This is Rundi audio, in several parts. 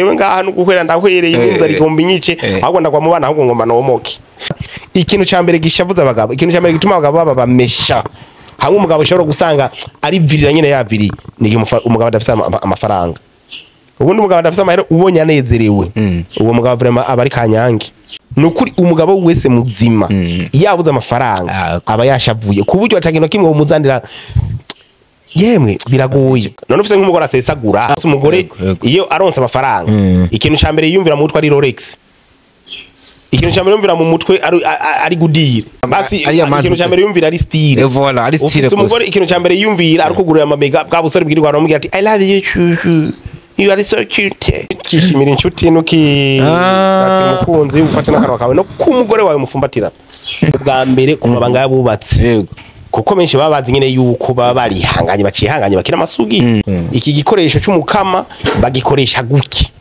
Yewe ngaha nuguhera ndahwereye inzara igomba inyice ahubwo ndagwa mu bana ahubwo ngomba nomoke. Ikintu ca mbere gishavuza abagabo, ikintu ca mbere gituma abagabo baba bamesha. Hamwe umugabo ushobora gusanga ari virira nyene yaviriye, ni umugabo adafise amafaranga. Ubundi umugabo adafise amahera ubonye anezerewe. Uwo mugabo vraiment aba ari kanyange. Nukuri umugabo wese muzima yabuze amafaranga aba yashavuye ku buryo atakintu kimwe umuzanira. Yemwe biragoye. None ufise nk'umugore asesagura, umugore iyo aronse amafaranga, ikintu ca mbere yiyumvira mu mutwe ari Rolex. Ikintu ca mbere yumvira mu mutwe ari Goodyear. Basi ikintu ca mbere yumvira ari style. Voilà, ari style. Ufise umugore ikintu ca mbere yumvira ari kugurira amamega bwa busore bwirirwa aramubwira ati I love you chuchu. You are so cute. Kishimira inshuti nuki ati mukunzi ufate n'akanwa kawe no kumugore wawe mufumbatira. Bwa mbere ku mabanga yabubatse. Yego. Kuko benshi baba bazi nyene yuko baba barihanganye bacihanganye bakira amasugi. Iki gikoresho c'umukama bagikoresha guki.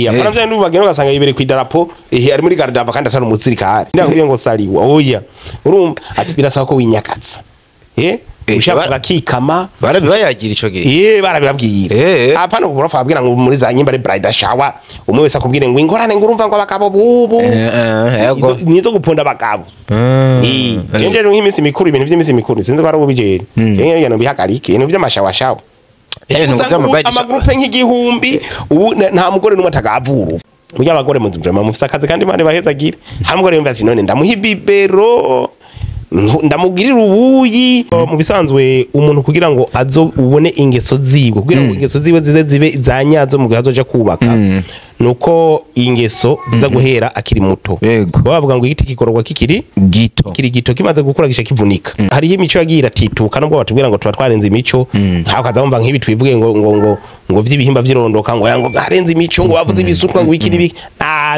Apana vya ndu bagenda ugasanga yibere ku idarapo, ari muri garde kandi atari umusirikare. Ndakubwiye ngo saliwa. Oya. Urumva ati birasaba ko winyakaza. Ushaka bakikama barabibayagira ico gihe. Barabibabwira. Apana kubura fabwira ngo muri za nyimba ari bride shower, umwe wese akubwire ngo ingorane ngo urumva ngo abagabo bubu. Nizo guponda abagabo. Jenje nk'iminsi mikuru, ibintu by'iminsi mikuru sinzi ko ari ubijeri. Jenje bihagarike ibintu by'amashawa shawa. Amagrupe nk'igihumbi ubu nta mugore n'umwe atagavuru. Burya abagore muzi vraiment mufise akazi kandi Imana ibahezagire. Nta mugore yumva ati none ndamuha ibibero ndamugirira ubuyi. Mu bisanzwe umuntu kugira ngo azo ubone ingeso ziwe, kugira ngo ingeso ziwe zize zibe zanyazo mu gihe azoja kubaka, nuko ingeso ziza guhera akiri muto. Bavuga ngo igiti kikororwa kikiri gito, kiri gito kimaze gukura gisha kivunika. Hariho imico yagiye iratituka nubwo batubwira ngo tuba twarenze imico, nkaho kaza bumva nk'ibi twivuge ngo ngo ngo ngo vy'ibihimba vyirondoka ngo ngo harenze imico ngo bavuze ibisutwa ngo iki n'ibiki.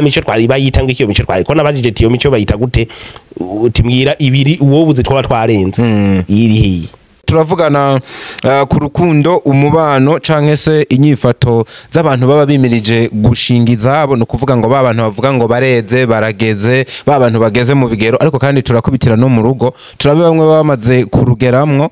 Mico twari bayita ngo iki mico twari ko nabajije tiyo mico bayita gute, utimwira ibiri uwo buze twaba twarenze iri hiye. Turavugana ku rukundo, umubano canke se inyifato z'abantu baba bimirije gushinga izabo, no kuvuga ngo ba bantu bavuga ngo bareze barageze, ba bantu bageze mu bigero, ariko kandi turakubitira no mu rugo, turabe bamwe bamaze kurugeramwo.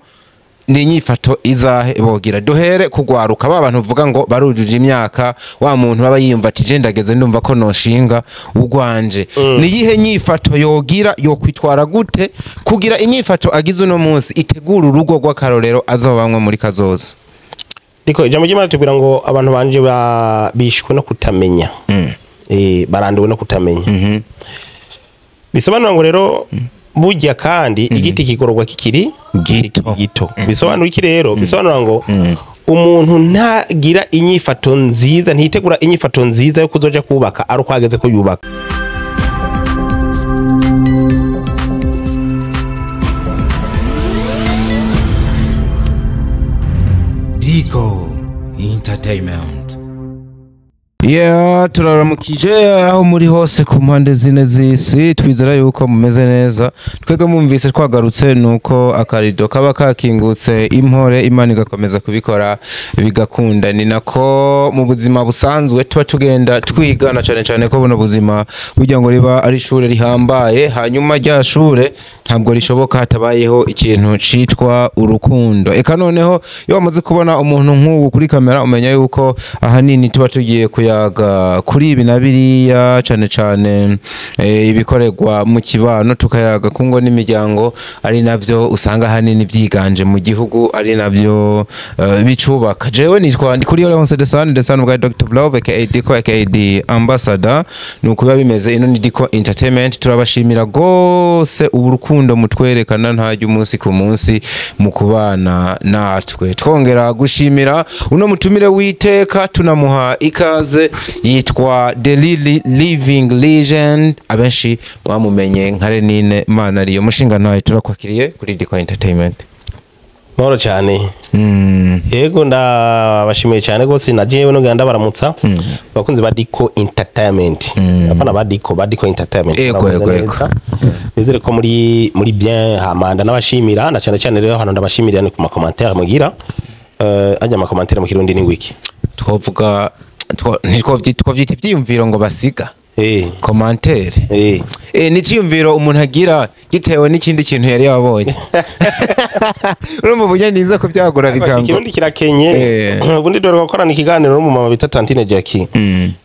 Ni inyifato izahe bogira? Duhere kugwaruka ba bantu bavuga ngo barujuje imyaka, wa muntu baba yiyumva ati je ndageze ndumva ko noshinga ugwanje. Ni yihe nyifato yogira, yo kwitwara gute kugira inyifato agize uno munsi itegura urugo rw'akarorero azobamwe muri kazoza? Diko ijambo ry'Imana tubwira ngo abantu banje bishwe no kutamenya. Baranduwe no kutamenya. Bisobanura ngo rero burya kandi igiti kigororwa kikiri gito. Gito. Bisobanura iki rero? Bisobanura ngo umuntu ntagira inyifato nziza, ntitegura inyifato nziza yo kuzoja kubaka ari uko ageze ko yubaka. Diko Entertainment. Yeah, turaramukije aho muri hose ku mpande zine z'isi, twizera yuko mumeze neza. Twebwe mumvise twagarutse nuko akarido kaba kakingutse, impore Imana igakomeza kubikora bigakunda. Ni nako mu buzima busanzwe tuba tugenda twigana cyane cyane ko buno buzima burya ngo riba ari ishure rihambaye, hanyuma rya shure ntabwo rishoboka hatabayeho ikintu citwa urukundo. Eka noneho iyo wamaze kubona umuntu nk'ubu kuri kamera umenya yuko ahanini tuba tugiye kuyaga kuri ibi na biriya, cyane cyane ibikorerwa mu kibano, tukayaga ku ngo n'imiryango, ari navyo usanga ahanini byiganje mu gihugu, ari navyo bicubaka. Jewe nitwa kuri Leonce Desane, Desane bwa Dr. Love aka Diko aka The Ambassador. Nuko biba bimeze. Ino ni Diko Entertainment. Turabashimira gose urukundo mutwerekana ntajya umunsi ku munsi mu kubana natwe. Twongera gushimira uno mutumire witeka, tunamuha ikaze, yitwa The Living Legend, abenshi bamumenye nka Lenine Manariyo. Mushinga ntaye turakwakiriye kuri Diko Entertainment. Mahoro cyane. Yego ndabashimiye cyane gose na jewe no ganda baramutsa bakunzi ba Diko Entertainment. Apana ba Diko, ba Diko Entertainment. Yego yego yego. Nizere ko muri bien hamanda nabashimira na cyane cyane rero hano ndabashimira ni ku ma commentaire mugira. Ajya ama commentaire mu Kirundi ni wiki. Twovuga twovyita ivyiyumviro ngo basiga. Commentaire. Ni ciyumviro umuntu agira gitewe n'ikindi kintu yari yabonye. Urumva uburyo ninza kubyagura bikango. Ikirundi kirakenye. Ubundi dore gukorana ikiganiro n'umumama bita Tantine Jackie.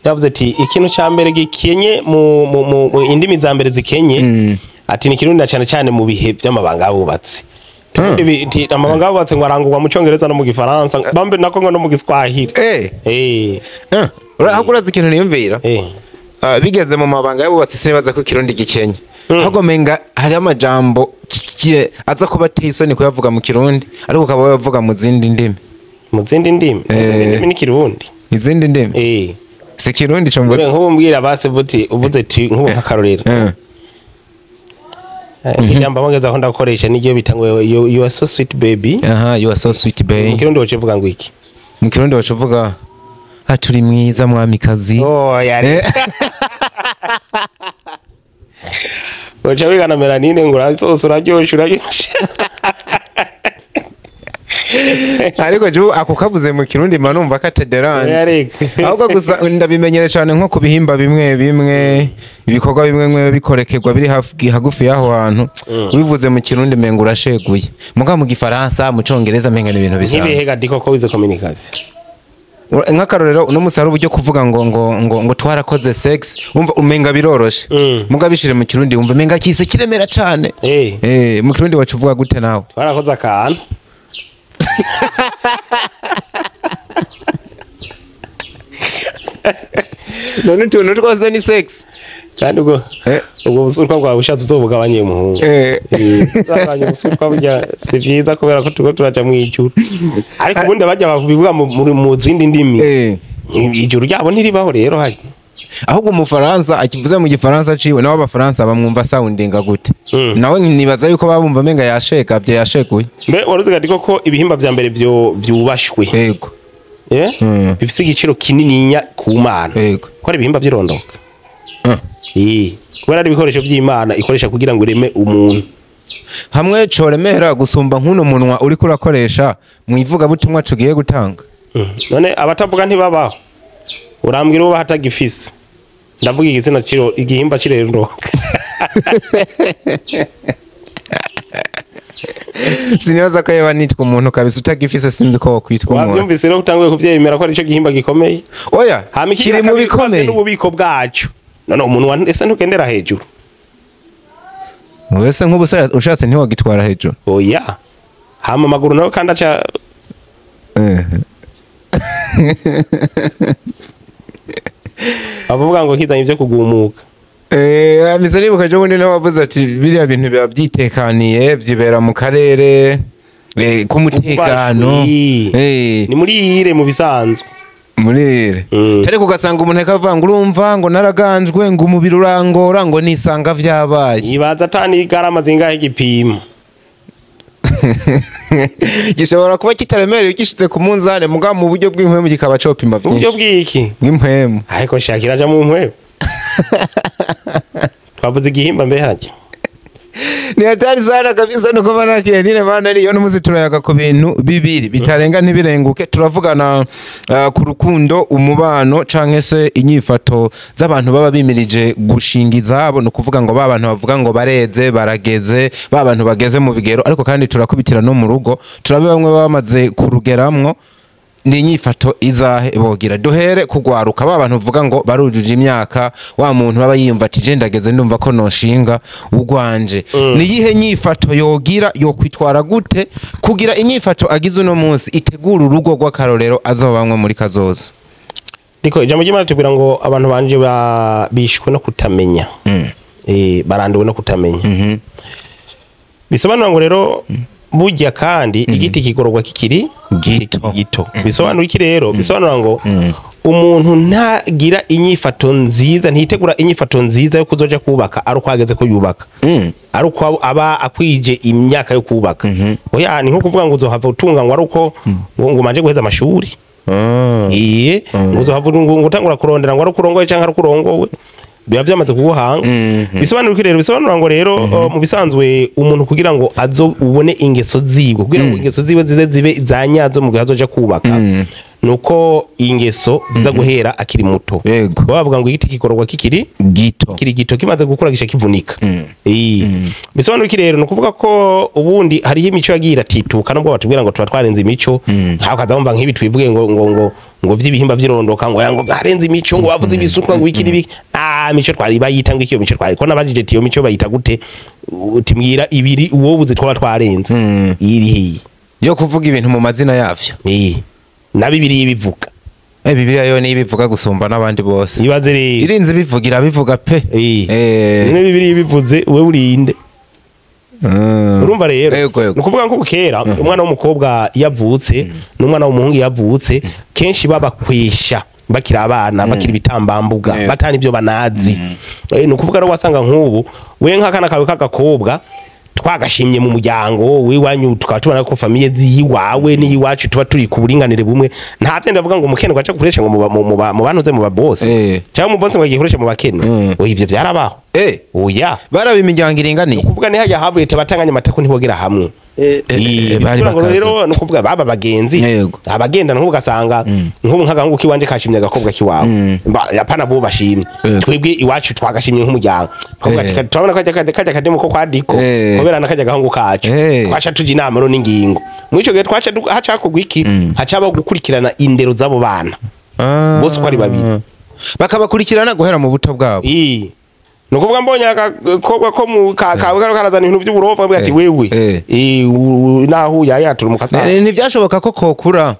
Yavuze ati ikintu ca mbere gikenye mu indimi za mbere zikenye, ati ni kirundi na cyane cyane mu bihe by'amabanga bubatse. Amabanga bubatse ngo arangurwa mu Cyongereza no mu Gifaransa, bambe nako ngo no mu Giswahili. Urazi ikintu niyumvira? Bigeze mu mabanga y'abubatsi sinibaza ko kirundi gikenye. Ahubwo menga hari amajambo aza kuba ateye isoni kuyavuga mu kirundi, ariko ukaba wayavuga mu zindi ndimi. Mu zindi ndimi? Indimi ni kirundi. Izindi ndimi? Si kirundi cyo mvuga. Nk'ubu mbwira base vuti uvuze ati nk'ubu nkakarorero. Ijambo bangeza aho ndakoresha niryo bita ngo you are so sweet baby. Aha, you are so sweet baby. Mu kirundi wacu uvuga ngo iki? Mu kirundi wacu uvuga turi mwiza mwamikazi. Oh yari. Wacha wigana Melanine ngo urasosa uraryoshe uraryoshe. Ariko je ako kavuze mu kirundi mba numva katederanje. Ahubwo gusa ndabimenyere cyane nko kubihimba bimwe bimwe ibikorwa bimwe bimwe bikorekerwa biri hagufi yaho hantu, ubivuze mu kirundi menga urasheguye. Muga mu gifaransa mu congereza menga ni ibintu bisanzwe. Nk'ibihega diko ko wize communication. Nk'akarorero uno musi hari uburyo kuvuga ngo ngo ngo ngo twarakoze sex, umva umenga biroroshe. Muga bishire mu kirundi umva menga kise kiremera cyane. Mu kirundi wacu uvuga gute nawe? Twarakoze akantu. None utuntu twose ni sex. Kandi ubwo busurwa bwawe ushatse uzobugabanye muhungu. Uzabanye ubusurwa burya si vyiza kubera ko turiko turaja mw'ijuru. Ariko ubundi bajya babivuga mu zindi ndimi. Ijuru ryabo ntiribaho rero hari. Ahubwo umufaransa akivuze mu gifaransa ciwe nawe abafaransa bamwumva soundinga gute? Nawe nibaza yuko babumva menga yasheka bye yashekuye. Mbe waruziga diko ko ibihimba vya mbere vyo vyubashwe. Yego. Bifise igiciro kinininya ku Mana. Yego. Ko ari ibihimba vyirondoka. Kubera ari ibikoresho vy'Imana ikoresha kugira ngo ireme umuntu. Hamwe coremera gusumba nkuno munwa uri kurakoresha mu ivuga butumwa tugiye gutanga. None abatavuga ntibabaho. Urambwira uba hatagifise. Ndavuga igitsina ciro igihimba cirondoka. Sinibaza ko yaba nitwa umuntu kabisa utagifise sinzi ko wakwitwa umuntu. Wavyumvise rero utanguye kuvyemera ko ari ico gihimba gikomeye. Oya, kiri mu bikomeye n'ububiko bwacu. None umuntu ese ntugendera hejuru. Wese nk'ubu ushatse ntiwagitwara hejuru. Oya. Hama amaguru nayo kandi aca abavuga ngo kizanye ivyo kugumuka. Mise nibuka ejo bundi nawe wavuze ati biriya bintu biba byitekaniye byibera mu karere k'umutekano. Ni muri ire mu bisanzwe. Muri ire. Ariko ugasanga umuntu akavuga ngo urumva ngo naraganjwe ngo umubiri urangora ngo nisanga vyabaye. Ibaza atani igarama zingahe igipimo. Gishobora kuba kitaremereye gishitse ku munzane muga mu buryo bw'impwemu kikaba copima vyinshi. Uburyo bw'iki? Bw'impwemu. Ariko shakira aja mu mpwemu. Twavuze igihimba mbe haje. Ni hatari sana kabisa nuko banakiye nile bana ariyo n'umuzi turayaga ku bintu bibiri bitarenga ntibirenguke. Turavugana ku rukundo, umubano canke se inyifato z'abantu baba bimirije gushinga izabo, no kuvuga ngo ba bantu bavuga ngo bareze barageze, ba bantu bageze mu bigero, ariko kandi turakubitira no mu rugo turabe bamwe bamaze kurugeramwo. Ni inyifato izahe bogira? Duhere kugwaruka ba bantu uvuga ngo barujuje imyaka, wa muntu baba yiyumva ati je ndageze ndumva ko noshinga ugwanje. Ni yihe nyifato yogira yo kwitwara gute kugira inyifato agize uno munsi itegura urugo rw'akarorero azobamwe muri kazoza? Diko ijambo ry'Imana tubwira ngo abantu banje bishwe no kutamenya. Baranduwe no kutamenya. Bisobanura ngo rero burya kandi igiti kigororwa kikiri gito. Gito. Bisobanura iki rero? Bisobanura ngo umuntu ntagira inyifato nziza, ntitegura inyifato nziza yo kuzoja kubaka ari uko ageze ko yubaka. Ari uko aba akwije imyaka yo kubaka. Oya, ni nko kuvuga ngo uzohava utunga ngo ari uko ngo manje guheza amashuri. Uzohava ngo utangura kurondera ngo ari uko urongoye canke ari uko urongowe. Biba byamaze kuguhanga. Bisobanura iki rero? Bisobanura ngo rero mu bisanzwe umuntu kugira ngo azo ubone ingeso ziwe, kugira ngo ingeso ziwe zize zibe izanyazo mu gihe azoja kubaka, Nuko ingeso ziza guhera akiri muto. Bavuga ngo igiti kikororwa kikiri gito, kiri gito, kimaze gukura gisha kivunika. Bisobanura iki rero? Nukuvuga ko ubundi hariho imico yagiye iratituka, nubwo batubwira ngo tuba twarenze imico, nkaho kaza bumva nk'ibi twivuge ngo ngo ngo ngo vy'ibihimba vy'irondoka, ngo ngo harenze imico, ngo bavuze ibisutwa, ngo iki n'ibiki. Mico twari bayita ngo iki, iyo mico twari ko nabajije ati iyo mico bayita gute, utimwira ibiri uwo buze twaba twarenze iri hiye yo kuvuga ibintu mu mazina yavyo. Na Bibiliya ibivuga. Bibiliya yo ni ibivuga gusumba n'abandi bose. Ibaze rero. Irinze bivugira bivuga pe. None Bibiliya ibivuze wewe urinde. Urumva rero. Ni ukuvuga ngo kera umwana w'umukobwa yavutse n'umwana w'umuhungu yavutse kenshi babakwesha bakiri abana, bakiri ibitambambuga, batani ibyo banazi. Ni ukuvuga rero wasanga nk'ubu we nk'akana kawe k'agakobwa twagashimye mu muryango wiwanyu, tukaba tubona ko famille ziyiwawe n'iyiwacu tuba turi ku buringanire bumwe. Nta byenda bavuga ngo umukene gaca kuresha ngo mu bantuze mu babose cyangwa mu bonse ngo agiye kuresha mu bakene. Oya, ivyo byarabaho. Oya, baraba imiryango iringaniye. Ukuvuga ni hajya havuye tebatanganya amatako ntibogera hamwe. Bari bakaze rero, no kuvuga baba bagenzi abagenda nkubu gasanga nkubu nk'agahungu kiwanje kashimye agakobwa kiwawe, yapana bo bashimye twebwe iwacu twagashimye nk'umuryango. Turabona kajya kademo ko kwadiko kubera nakajya gahungu kacu twaca tuji inama ro n'ingingo. Muri ico gihe twaca hacakugwa iki, hacaba gukurikirana indero z'abo bana bose uko ari babiri, bakabakurikirana guhera mu buto bwabo. Nukuvuga mbonye akakobwa ko mu kawe karazana ibintu by'uburofa, avuga ati wewe naho yayatura umukata. Ntivyashoboka ko kokura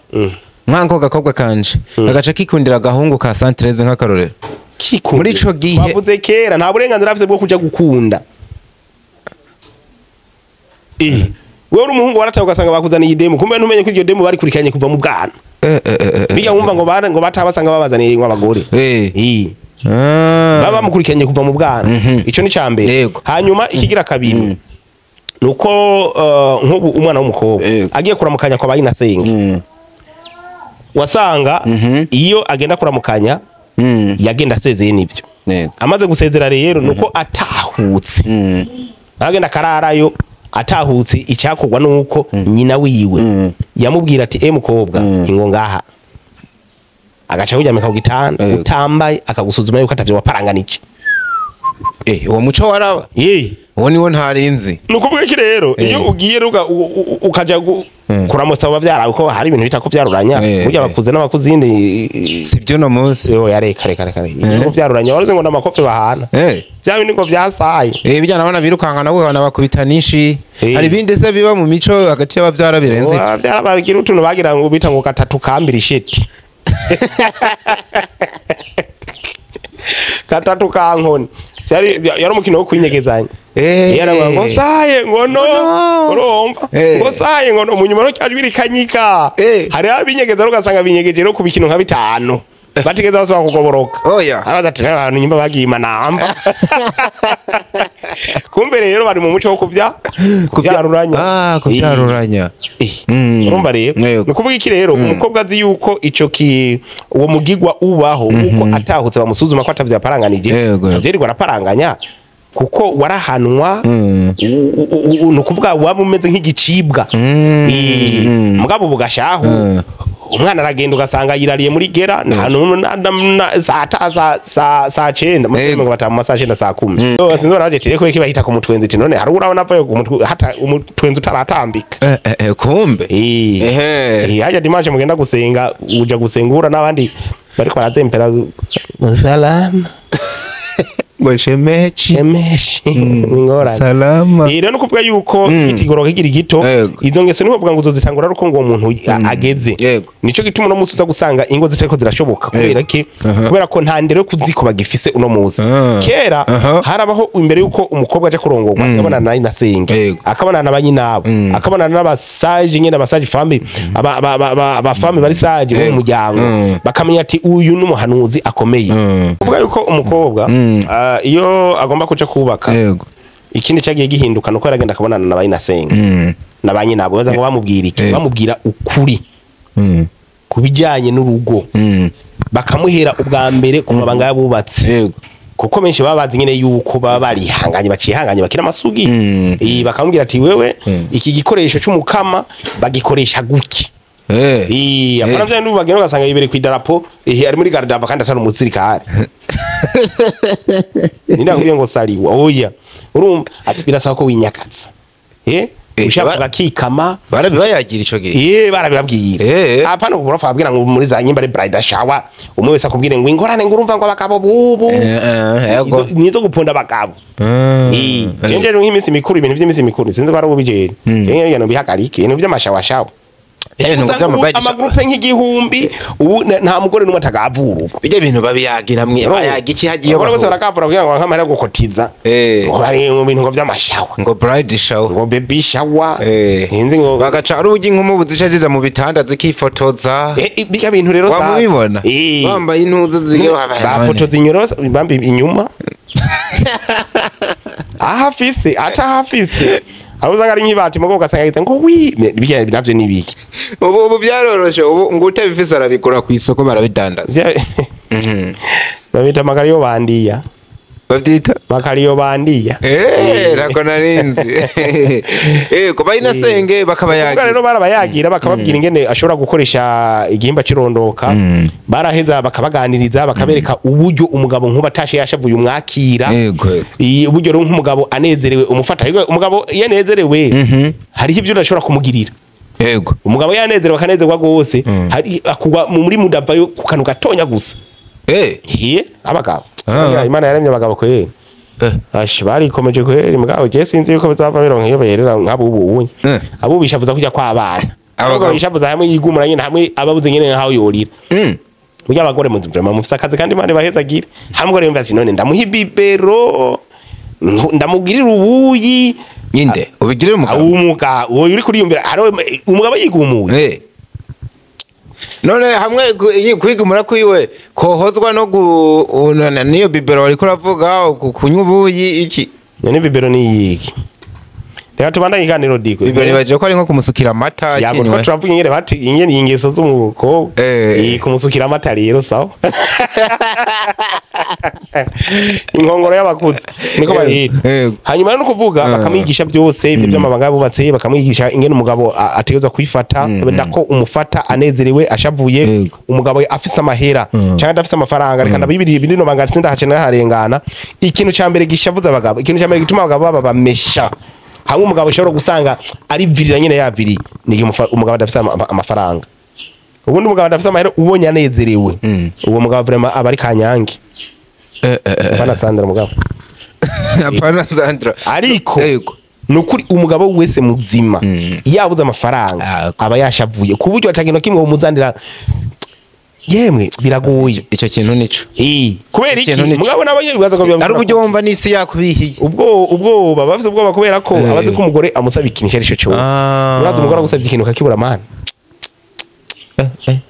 nkanko gakobwa kanje agaca kikundira agahungu ka Santreze nk'akarorero. Muri ico gihe bavuze kera nta burenganzira afise bwo kuja gukunda. Wewe uri umuhungu warataye ugasanga bakuzaniye idemu, kumbe ntumenye ko iryo demu bari kurikanye kuva mu bwana. Bijya wumva ngo bara ngo batabasanga babazaniye ngo abagore. Baba mukurikiranye kuva mu bwana. Ico ni cambere. Hanyuma ikigira kabiri nuko nkubu umwana w'umukobwa agiye kuramukanya kwa bayinasenge, wasanga iyo agenda kuramukanya yagenda asezeye nivyo. Amaze gusezera rero nuko atahutse, agenda kararayo atahutse, icyakogwa nuko nyina wiwe yamubwira ati mukobwa ingo ngaha, agaca kuryamika ku gitanda utambaye, akagusuzuma yuko atavyo waparanganije. Uwo muco waraba. Uwo niwo ntarinzi. Nukuvuga iki rero, iyo ugiye ruga ukaja kuramutsa abavyara, ko hari ibintu bita ko vyaruranya, burya bakuze n'abakuzindi sivyo no munsi. Yo yareka reka reka. Ngo vyaruranya waruze ngo namakofe bahana. Bya bindi ngo vyasaye. Bijya nabona birukanga nabo bana bakubita nishi. Hari ibindi se biba mu mico hagati y'abavyara birenze. Abavyara bagira utuntu bagira ngo bita ngo gatatu kambiri sheti. Gatatu kankoni. Yari umukino wo kwinyegezanya. Yaravuga ngo saye ngo no, urumva ngo saye ngo no, munyuma no cyajwi rikanyika. Hari abinyegeza ugasanga binyegeje no kubikino nka bitanu. Batigeza basaba kugoboroka. Oya. Abaza ati abantu nyimba bagiye manamba. Kumbe rero bari mu muco wo kuvyaruranya. Kuvyaruranya. Urumva rero. Nukuvuga iki rero, umukobwa azi yuko ico ki uwo mugigwa ubaho uko atahutse bamusuzuma ko atavyaparanganije. Avyerirwa araparanganya kuko warahanwa, nukuvuga waba umeze nk'igicibwa. Mugabo bugashahu umwana aragenda ugasanga yirariye muri gera saa 9 mu batamu saa 9 saa 10. Sinzi baraje tireko iki bahita ku mutwenzi ati none hari urabona avuye ku mutwe hata umutwenzi utaratambika. Kumbe. Hajya dimanche mugenda gusenga, uja gusengura n'abandi bariko barazempera salama. Ngo shemechi ingorane salama. Rero no kuvuga yuko itigoroka kigira gito, izo ngeso ni kuvuga ngo uzozitangura ruko ngo umuntu ageze. Nico gituma no musuza gusanga ingo zitariko zirashoboka kubera ki? Kubera ko nta ndero kuziko bagifise uno muzi. Kera harabaho imbere yuko umukobwa aje kurongorwa akabona na nasenge, akabona na banyinabo, akabona n'abasaje nyene abasaje family, aba family bari saje mu muryango, bakamenya ati uyu n'umuhanuzi akomeye. Kuvuga yuko umukobwa iyo agomba kuja kubaka, ikindi cyagiye gihinduka nuko yaragenda akabonana na bayinasenga na banyinabo, baza ngo bamubwira iki, bamubwira ukuri kubijyanye n'urugo, bakamuhera ubwa mbere ku mabanga yabubatse, kuko benshi baba bazi nyene yuko baba barihanganye bacihanganye bakira amasugi. Bakamubwira ati wewe iki gikoresho cy'umukama bagikoresha guki. Apana bya n'ubu bagenda ugasanga yibere ku idarapo, ari muri garde kandi atari umusirikare. Nindakubwiye ngo saliwa oya. Urumva ati birasaba ko winyakaza. Ushaka bakikama barabibayagira ico gihe. Barabibabwira. Apana kuburofa abwira ngo muri za nyimba ari bride shower, umwe wese akubwire ngo ingorane ngo urumva ngo abagabo bubu. Nizo guponda abagabo. Jenje nk'iminsi mikuru, ibintu by'iminsi mikuru sinzi ko ari ubijeri. Jenje no bihagarike ibintu by'amashawa shawa. Amagrupe nk'igihumbi ubu nta mugore n'umwe atagavura ubu. Bijya bintu babiyagira mwe bayaga iki hagiye bose barakavura kugira ngo nkamara gukotiza. Ngo bari mu bintu ngo by'amashawa, ngo bride shower, ngo baby shower. Hinzi ngo bagaca ari ubugi nk'umubu zishajiza mu bitanda zikifotoza. Bijya bintu rero sa wamubibona bambaye intuzo zigero bafotoza inyoro bambi inyuma. Ahafise atahafise aho ari nk'ibati mugo ugasanga yita ngo wi bijya navyo nibiki. Ubu byaroroshe ubu ngo utabifise arabikora ku isoko barabidandaza. Babita makariyo bandiya. Bavyita makariyo bandiya. Nako narinzi. Ko bayinasenge bakabayagira. Rero barabayagira bakababwira ingene ashobora gukoresha igihimba cirondoka. Baraheza bakabaganiriza bakabereka uburyo umugabo nkuba atashe yashavuye umwakira. Uburyo rero nk'umugabo anezerewe umufata. Umugabo yanezerewe hariho ivyo udashobora kumugirira. Yego. Umugabo yanezerewe akanezerwa gose hari akugwa muri mudavayo ku kantu gatonya gusa. Abagabo. Imana yaremye abagabo kweri. Ashi barikomeje kweri mugabo je sinzi yuko bizava bironka iyo bayerera nk'abubu unye. Abubu bishavuza kujya kwa abana. Abagabo bishavuza hamwe yigumura nyine hamwe ababuze nyene nkaho yorira. Burya abagore mu nzima mufise akazi kandi Imana ibahezagira. Hamwe rero mbaje none ndamuha ibibero ndamugirira ubuyi nyinde ubigirira umugabo. Umugabo uwo uri kuriyumvira umugabo yigumuye. None hamwe kwigumura kwiwe kohozwa no niyo bibero ariko ravuga kunywa ubuyi iki. None bibero ni iki? Reka tubandanye iganiro diko. Bibero baje ko ari nko kumusukira amata kinwe. Yabo turavuga ingere bati ingene ingeso z'umukobwa. Kumusukira amata rero sawa. Inkongoro y'abakuze niko bayita. Hanyuma no kuvuga bakamwigisha byose ibyo by'amabanga bubatse, bakamwigisha ingene umugabo ategezwa kwifata, ndako umufata anezerewe ashavuye, umugabo afise amahera cyangwa adafise amafaranga. Reka ndabibiri bino banga sinda hace naharengana. Ikintu ca mbere gishavuza abagabo, ikintu ca mbere gituma abagabo baba bamesha hamwe umugabo ushobora gusanga ari virira nyene yaviri ni umugabo adafise amafaranga. Ubundi umugabo adafise amahera ubonye anezerewe, uwo mugabo vraiment aba ari kanyange. Apana Sandra mugabo. Apana Sandra. Ariko nukuri umugabo wese muzima yabuze amafaranga aba yashavuye ku buryo atakintu kimwe umuzandira. Yemwe biragoye ico kintu nico. Kubera iki mugabo nabo yibaza ko ari uburyo wumva nisi yakubihiye. Ubwo bafise ubwoba kubera ko abazi ko umugore amusaba ikintu icyo aricyo cyose. Urazi umugore agusabye ikintu kakibura mana.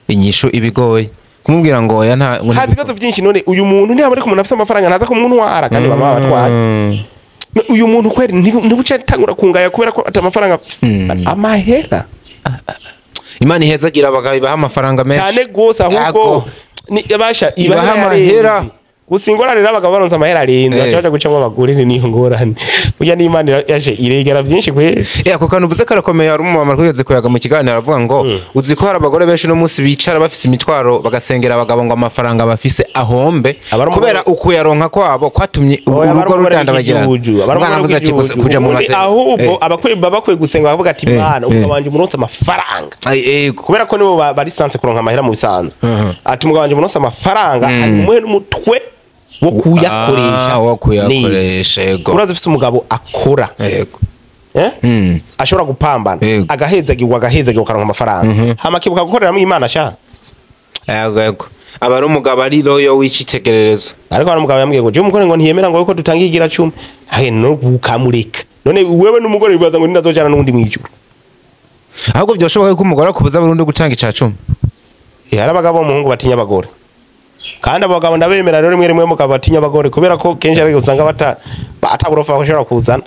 Inyishu ibigoye kumubwira ngo oya nta hazi ibibazo byinshi. None uyu muntu ntiyaba ariko umuntu afise amafaranga ntaza kumwuntwara kandi bama batwaye. Uyu muntu kweri ntibuce tangura kungaya kubera ko ata amafaranga amahera. Imana ihezagira abagabo ibaha amafaranga menshi cyane gose, ahubwo ni abasha ibaha amahera gusa. Ingorane n'abagabo baronse amahera arenze baca gucamo abagore ni ingorane. Burya n'Imana yaje iregera byinshi kweri. Ako kantu uvuze karakomeye. Hari umumama twigeze kuyaga mu kiganiro aravuga ngo uzi ko hari abagore benshi no munsi bicara bafise imitwaro bagasengera abagabo ngo amafaranga bafise ahombe kubera ukuyaronka kwabo kwatumye urugo rudandabagirana. Umwana avuze ati kuja mu masengero ahubwo abakwiye bakwiye gusenga bavuga ati Imana umugabo wanje umuronse amafaranga. Kubera ko nibo bari sanse kuronka amahera mu bisanzwe. Ati umugabo wanje umuronse amafaranga umuhe n'umutwe wo kuyakoresha. Wo kuyakoresha yego. Urazi ufise umugabo akora. Yego. Ashobora gupambana agahezagirwa akaronka amafaranga. Hama kibuka gukoreramo Imana sha. Yego yego. Aba ari umugabo ari royo w'icitegererezo. Ariko hari umugabo yambwiye ngo je umugore ngo ntiyemera ngo yuko dutanga igira 10. Ahe no ukamureka. None wewe n'umugore bibaza ngo ndazojana n'undi mwijuru. Ahubwo byoshoboka ko umugore akubuza burundu gutanga ica 10. Hari abagabo muhungu batinya abagore. Kandi abagabo ndabemera rero rimwe rimwe mugabo batinya abagore kubera ko kenshi ari usanga bata ataburofa bashobora kuzana.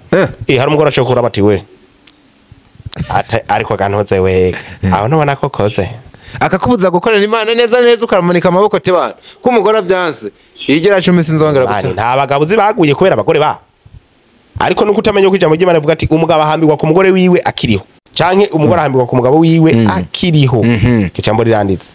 Hari umugore ashobora bati we ariko gantoze we aho nubona ko koze akakubuza gukorera Imana neza neza ukamanika amaboko te bana ko umugore avyanse igera 10 sinzongera gutanga. Nta bagabo zibaguye kubera abagore ba. Ariko nuko utamenya ko ijambo ry'Imana rivuga ati umugabo ahambirwa ku mugore wiwe akiriho. Canke umugore ahambirwa ku mugabo wiwe akiriho. Iryo jambo riranditse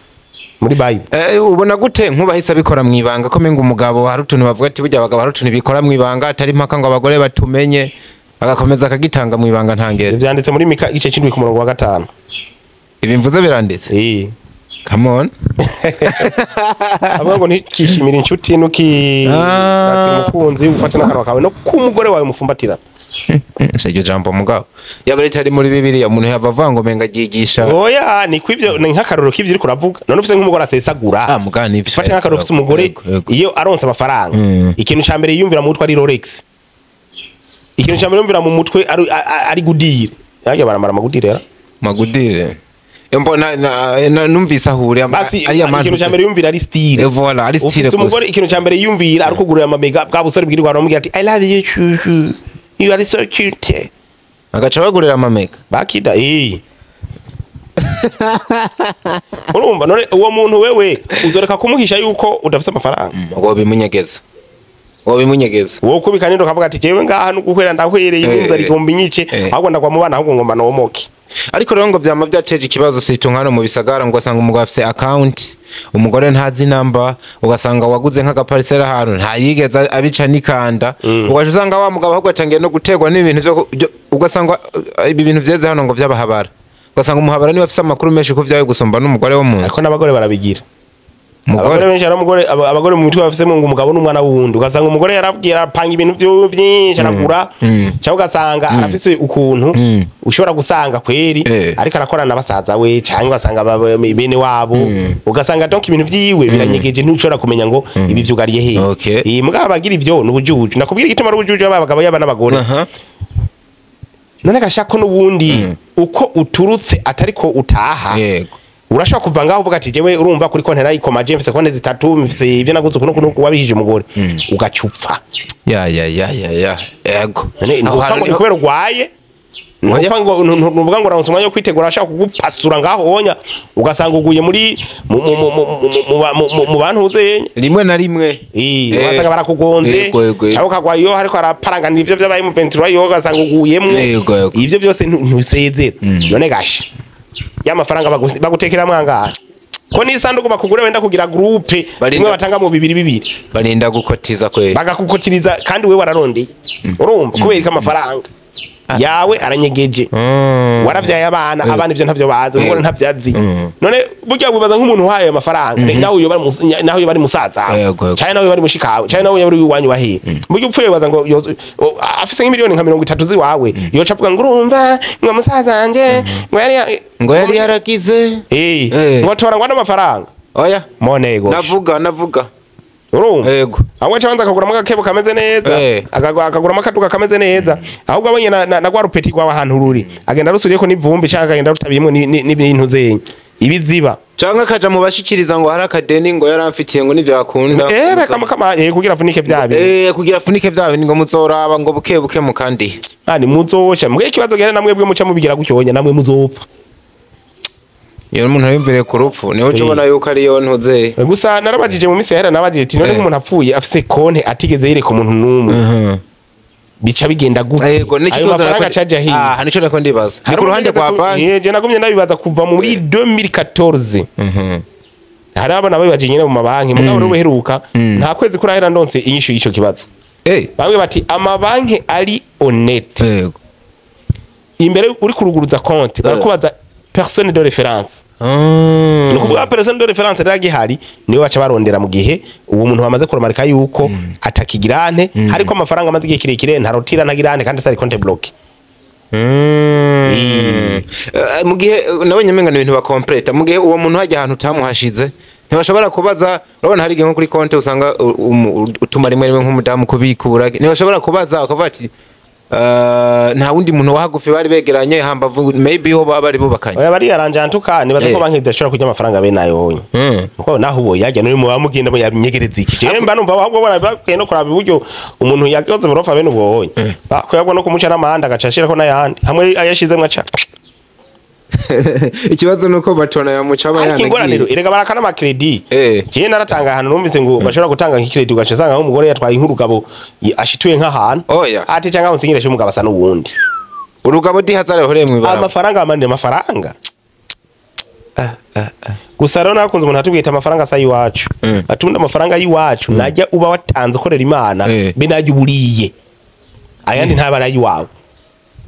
muri Bible. Ubona gute nk'ubahise abikora mu ibanga, ko menga umugabo hari utuntu bavuga ati burya abagabo hari utuntu bikora mu ibanga, atari impaka ngo abagore batumenye, bagakomeza akagitanga mu ibanga ntangere? Vyanditse muri Mika igice c'indwi ku murongo wa 5. Ibi mvuze biranditse? Come on. Avuga ngo ntikishimire inshuti nuki umukunzi, ufate n'akanwa kawe no k'umugore wawe mufumbatira. Se iryo jambo mugabo yaba ritari muri Bibiliya, umuntu yava avuga ngo menga ryigisha. Oya, ni kwivyo, ni nk'akarorero k'ivyo uriko uravuga. None ufise nk'umugore asesagura, Ah, mugabo nivyo. ufate nk'akarorero, ufise umugore iyo aronse amafaranga, ikintu ca mbere yiyumvira mu mutwe ari Rolex, ikintu ca mbere yiyumvira mu mutwe ari Goodyear. Yarya baramara amagudire era. Magudire mbona numvise ahure Basi ariya ikintu ca mbere yumvira ari style. Voilà, ari style. Ufise umugore, ikintu ca mbere yumvira ari kugurira amamega, bwa busore bwirirwa baramubwira ati: "I love you chouchou, you are so cute." Agaca bagurira amamega. Bakida urumva none uwo muntu wewe uzoreka kumuhisha yuko udafise amafaranga? Ngo bimunyegeza, ngo bimunyegeza. Wowe kubika nindo kavuga ati: "Jewe ngaha nuguhera ndahwereye, inzara igomba inyice, ahubwo ndagwa mu bana, ahubwo ngomba nomoke." Ariko rero ngo vyama vyateje ikibazo surtout nkano mu bisagara, ngo ugasanga umugabo afise account, umugore ntazi namba, ugasanga waguze nk'agaparisera ahantu ntayigeze abica n'ikanda, ugaca usanga wa mugabo ahubwo atangiye no guterwa n'ibintu ugasanga ibi bintu vyeze hano ngo vy'abahabara, ugasanga umuhabara niwe afise amakuru menshi ku vyawe gusumba n'umugore wo mu nzu. Ariko n'abagore barabigira. Abagore Umugore benshi hari umugore, abagore mu mitwe bafisemo ngo umugabo n'umwana wundi. Ugasanga umugore yarabwira, arapanga ibintu vyiwe vyinshi, aragura, cyangwa ugasanga arafise ukuntu ushobora gusanga kweri ariko arakorana na basaza we, cyangwa ugasanga bene wabo, ugasanga donc ibintu vyiwe biranyegeje, ntushobora kumenya ngo ibi vyugariye hehe. Mugabo abagira ivyo n'ubujuju. Nakubwira igituma ari ubujuju, yaba abagabo yaba n'abagore. None gashako n'ubundi uko uturutse atari ko utaha. Urashobora kuva ngaho uvuga ati: "Jewe urumva kuri konti narayikomaje, mfise konti zitatu, mfise ivyo naguze uku n'uku n'uku," wabihije umugore, ugaca upfa. Ya ya ya ya ya, yego. None Aho ntupfa hantu ngo ni kubera urwaye, ntupfa ngo ntuvuga ngo uraronse umwanya wo kwitegura, ashaka kugupasura ngaho wonya, ugasanga uguye muri mu mu mu mu mu- mu mu- mu bantu uzenya. Rimwe na rimwe. Ugasanga barakugonze, Yego, yego. cyangwa ukagwa iyo hariko araparanganira ivyo vyabaye mu 23 yo, ugasanga uguyemwo. Yego. Ivyo byose ntusezera. None gasha ya mafaranga bagutekera mwangahe, ko n'isanduku bakugura wenda kugira groupe imwe batanga mu bibiri bibiri? Barinda gukotiza kweli. Bagakukotiriza kandi we wararondeye. Urumva kubera ko amafaranga yawe aranyegeje, waravyaye abana, abana ivyo ntavyo bazi, umugore ntavyo azi. None burya wibaza nk'umuntu uhaye ayo mafaranga, nawe yoba ari naho yoba ari musaza wawe, Yego. canke nawe yoba ari mushikawe, canke nawe yoba ari iwanyu wahiye, burya upfuye wibaza ngo afise nk'imiliyoni nka 30 ziwawe, yoca avuga ngo: "Urumva ngo musaza wanje ngo yari Ngo yari yaragize ngo tora ngo ano mafaranga." Oya. Monego. Navuga. Urumva, Yego. ahubwo aca abanza akaguramo agakebo kameze neza, akaguramo akaduka kameze neza, ahubwo abonye na rwa rupeti rwawe ahantu ruri, agenda rusuriyeko n'ivumbi, canke akagenda rutabiyemwo n'ibintu zenye ibiziba. Canke akaja mu bashikiriza ngo hari akadeni ngo yaramfitiye, ngo nivyo akunda. Bakamukama kugira afunike vya bintu. Kugira afunike vya bintu, ngo muzoraba ngo buke buke mukandi. Ani muzoca mbwe ikibazo gere namwe bwe muca mubigira gutyo wonya, namwe muzopfa. Iyo umuntu yumviriye ku rupfu niho uca ubona yuko ariyo ntuze. Gusa narabajije mu minsi yahera, nabajije ati: "None nk'umuntu apfuye afise konte atigeze yereka umuntu n'umwe, bica bigenda gute?" Yego, nico Ayo kibazo. mafaranga acaja hiye? Ah, nico nako ndibaza, ni ku ruhande rwa banki. Je nagumye ndabibaza kuva muri 2014. Hari abana babibaje nyene mu mabanki, mugabo rero uheruka nta kwezi kurahera ndonse inyishu y'ico kibazo. Bamwe bati amabanki ari honnête, imbere uri kuruguruza konti barakubaza personne de référence. Ni ukuvuga personne de référence rero agihari niwe baca barondera mu gihe uwo muntu bamaze kuremarika yuko atakigirante, hariko amafaranga amaze igihe kirekire ntarotira, ntagirante, kandi atari compte bloqué. Mu gihe nabonye umenga ni ibintu bakompleta, mu gihe uwo muntu hajya ahantu utamuhashize ntibashobora kubaza. Urabona hari igihe nko kuri konti usanga utuma rimwe rimwe nk'umudamu kubikura, ntibashobora kubaza bakavuga ati nta wundi muntu wahagufi bari begeranye hambavu, maybe ho baba bari bubakanye? Oya, bariyaranje antuka, nibaza ko banki idashobora kurya amafaranga bene ayo. Kuko naho ubo yajya nuri mu bamugenda mu yabinyegereza iki, je mba numva ahubwo bona bakwiye no kuraba uburyo umuntu yakoze burofa bene ubwo honye bakwiye no kumuca n'amahanda, agaca ashirako n'ayandi hamwe ayashizemwo aca. Ikibazo nuko batona yamuca aba Ariko ingorane yanagiye. erega baraka n'amakredi. Jewe naratanga ahantu numvise ngo bashobora gutanga nk'ikiredi, ugaca usanga nk'umugore yatwaye nk'urugabo ashituye nk'ahantu, Oya. ati cyangwa unsinyireshe umugabo asa n'uwundi. Urugabo dihazare horeye mwibara. Amafaranga amande amafaranga. Gusa rero nakunze umuntu atubwita amafaranga sa yiwacu. Atunda amafaranga yiwacu najya uba watanze ukorera Imana be najya uburiye. Ayandi ntabara yiwawe.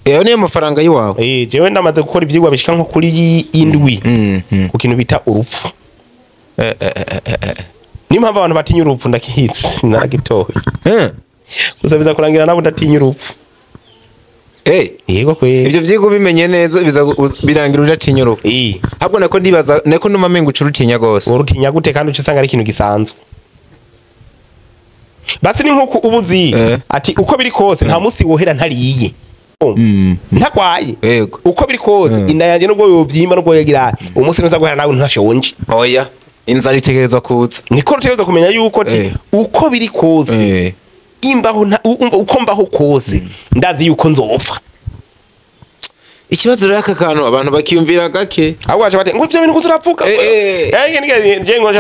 Eyo niyo mafaranga yiwawe. Jewe ndamaze gukora ivyigwa bishika nko kuri indwi. Ku kintu bita urupfu. Niyo mpamvu abantu batinya urupfu ndakihitse naragitoye. Gusa biza kurangira nabo ndatinya urupfu. Yego kwe. Ivyo vyigwa bimenye neza biza birangira udatinya urupfu. Ahubwo nako ndibaza nako ndumva mengo ucurutinya gose. Urutinya gute kandi ucisanga ari ikintu gisanzwe. Basi ni nkuko ubuzi ati uko biri kose nta musi wohera ntariye. Ntagwaye. Uko biri kose inda yanje nubwo yovyimba nubwo yagira umunsi nuza guhera nawe ntashonje. Oya. Inzara itegerezwa kuza. Niko rutegerezwa kumenya yuko ati uko biri kose imbaho uko mbaho kose ndazi yuko nzopfa. Ikibazo rero aka kantu abantu bakiyumvira gake. Ahubwo baca bati ngo ivyo bintu kuzurapfuka.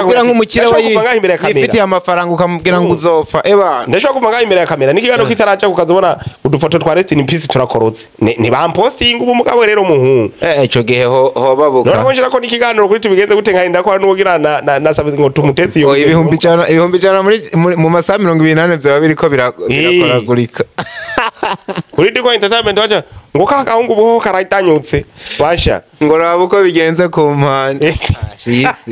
Kugira nk'umukire wa yifitiye amafaranga ukamubwira ngo uzopfa. Eba ndashobora kuva ngaho imbere ya kamera n'ikiganiro kitaraca ukazobona udufoto twa rest in peace turakorotse. Ntibampostinga ubu mugabo rero muhungu. Ico gihe ho babuka. None nshira ko n'ikiganiro kuri tubigenze gute nkarinda ko nugira na sabize ngo tumutetse iyo. 100,000 muri mu masaha 28 byaba biriko birakoragurika. Kuri Diko Entertainment wacha ngo kakahungu ubuho karayitanyutse basha ngo raba uko bigenze ku mpande shisi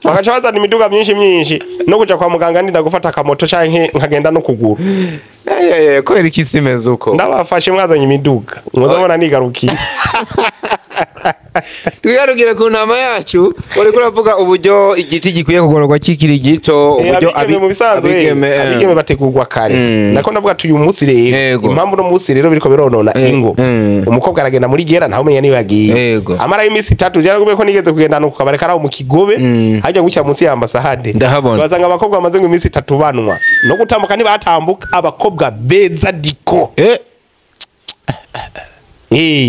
bakaca bazana imiduga myinshi myinshi no kuja kwa muganga ndinda gufata akamoto canke nkagenda no kuguru. Kubera iki simeze uko ndabafashe mwazanye imiduga muzabona nigarukiye. Twigarukire ku ntama yacu uriko uravuga uburyo igiti gikwiye kugororwa kikiri gito uburyo abigeme bategurwa kare. Nako ndavuga ati uyu munsi rero impamvu no munsi rero biriko bironona ingo umukobwa aragenda muri gera ntawe umenya niba yagiye amara y'imisi 3 byaragubye ko nigeze kugenda no kukabare karaho mu Kigobe hajya gucya munsi ya ambasade basanga abakobwa bamaze ngo imisi 3 banwa no gutambuka ntibatambuka abakobwa beza diko.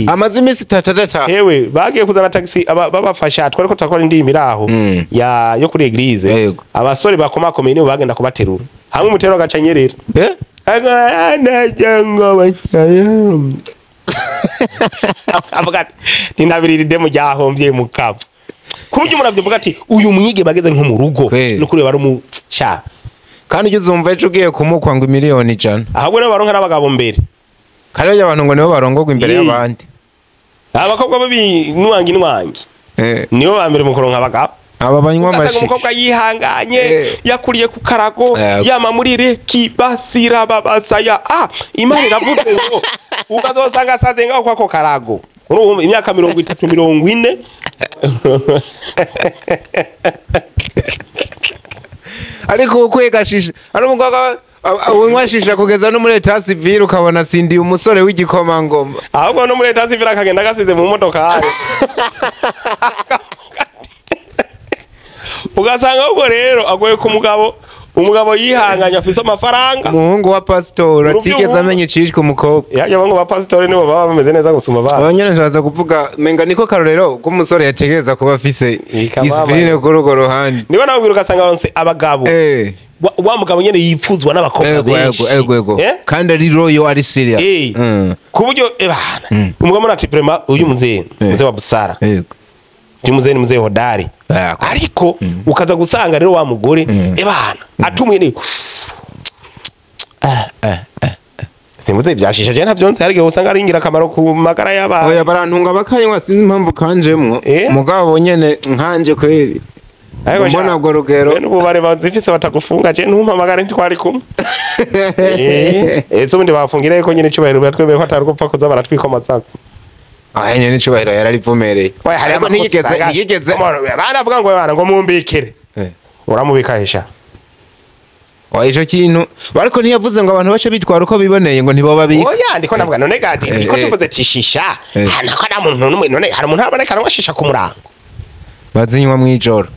Amaze imisi 3 hewe bagiye kuzana taxi babafasha twariko turakora indimi raho ya yo kuri eglise abasore bakomakomeye nibo bagenda kubaterura hamwe umutero agacanyerera avuga ati ninabirira idemu ryahombye mukaba kuburyo umuntu avuga ati uyu mwige bageze nko mu rugo no kuri bari mu sha kandi ujye uzumva ejo ugiye kumukwa ngo 100,000,000 ahubwo nabo baronka n'abagabo mbere. Kare abantu ngo nibo barongogwa imbere y'abandi. Abakobwa babi nwangi nwangi. Nibo ba mbere mu kuronka abagabo. Aba banywa amashi. Umukobwa yihanganye yakuriye ku karago yama muri kibasira babasaya. Imana iravuze ngo ukazosanga asaze ngaho kwako karago. Urumva imyaka 30 40. Ariko ukwegashisha ari umukobwa unywashisha kugeza no muri etat civil ukabona sindiye umusore w'igikomangoma. Ahubwo no muri etat civil akagenda gasize mu modoka. Ugasanga ubwo rero agoye ku mugabo umugabo yihanganye afise amafaranga. Umuhungu wa pastor atigeze amenye icishwe umukobwa. Yaje bango ba pastor nibo baba bameze neza gusumba abana. Abanyene njaza kuvuga menga niko karorero k'umusore yategereza kuba afise discipline kuri urwo ruhande. Niba nawe ugasanga baronse abagabo. Wa mugabo nyene yipfuzwa n'abakobwa benshi. Ego. Kandi ari royo ari serious. Kuburyo ebana. Umugabo ati vraiment uyu muzee muzee wa busara. Yego. Uyu muzee ni muzee hodari. Ariko ukaza gusanga rero wa mugore ebana atumwe ni simbuze byashisha je ntavyonse harige usanga ari ingira kamaro ku magara y'abantu. Oya barantunga bakanywa sinzi impamvu kanjemwo. Mugabo nyene nkanje kweri. Mbona ubwo rugero n'ubu bare bazifise batagufunga je ntumpamagare ntitwari kumwe. Ezo bundi bafungira ko nyene icubahiro batwemeye ko atarugupfa kuza baratwikomaza. Nyene icubahiro yararivomereye. Oya hari ntiyigeze baravuga ngo bana ngo mumbikire. Uramubika hesha. Oya ico kintu bariko ntiyavuze ngo abantu bace bitwara uko biboneye ngo ntiboba bika. Oya ndiko ndavuga none gadi ndiko tuvuze tishisha. Nako na muntu numwe none hari umuntu aboneka ngo shisha ku murango. Bazinywa mwijoro.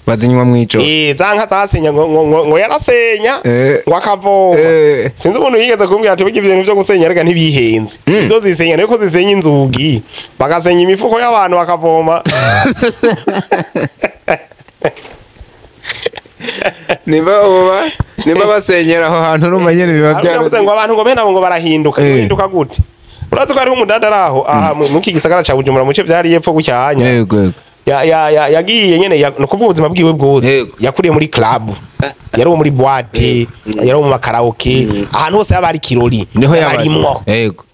Bazinywa mwijoro. Zanka zasenya ngo yarasenya ngo akavoma. Sinzi umuntu yigeze kumbwira ati burya ibintu byo gusenya rega ntibihenze. Izo zisenya niko zisenya inzugi. Bagasenya imifuko y'abantu bakavoma. Nimba basenyera aho hantu n'umanyene biba byaravuze ngo abantu ngo bene abo ngo barahinduka. Hinduka gute? Urazi ko hariho umudada araho aha mu iki gisagara ca Bujumbura mu ce vyari yepfo gucyanya. Yego yego. Ya yagiye nyene no kuvuga ubuzima bwiwe bwose. Yego. Yakuriye muri club. Yari uwo muri boîte, yari uwo mu makaraoke, ahantu hose yaba ari kirori. Niho yaba yabarimwo. Yego.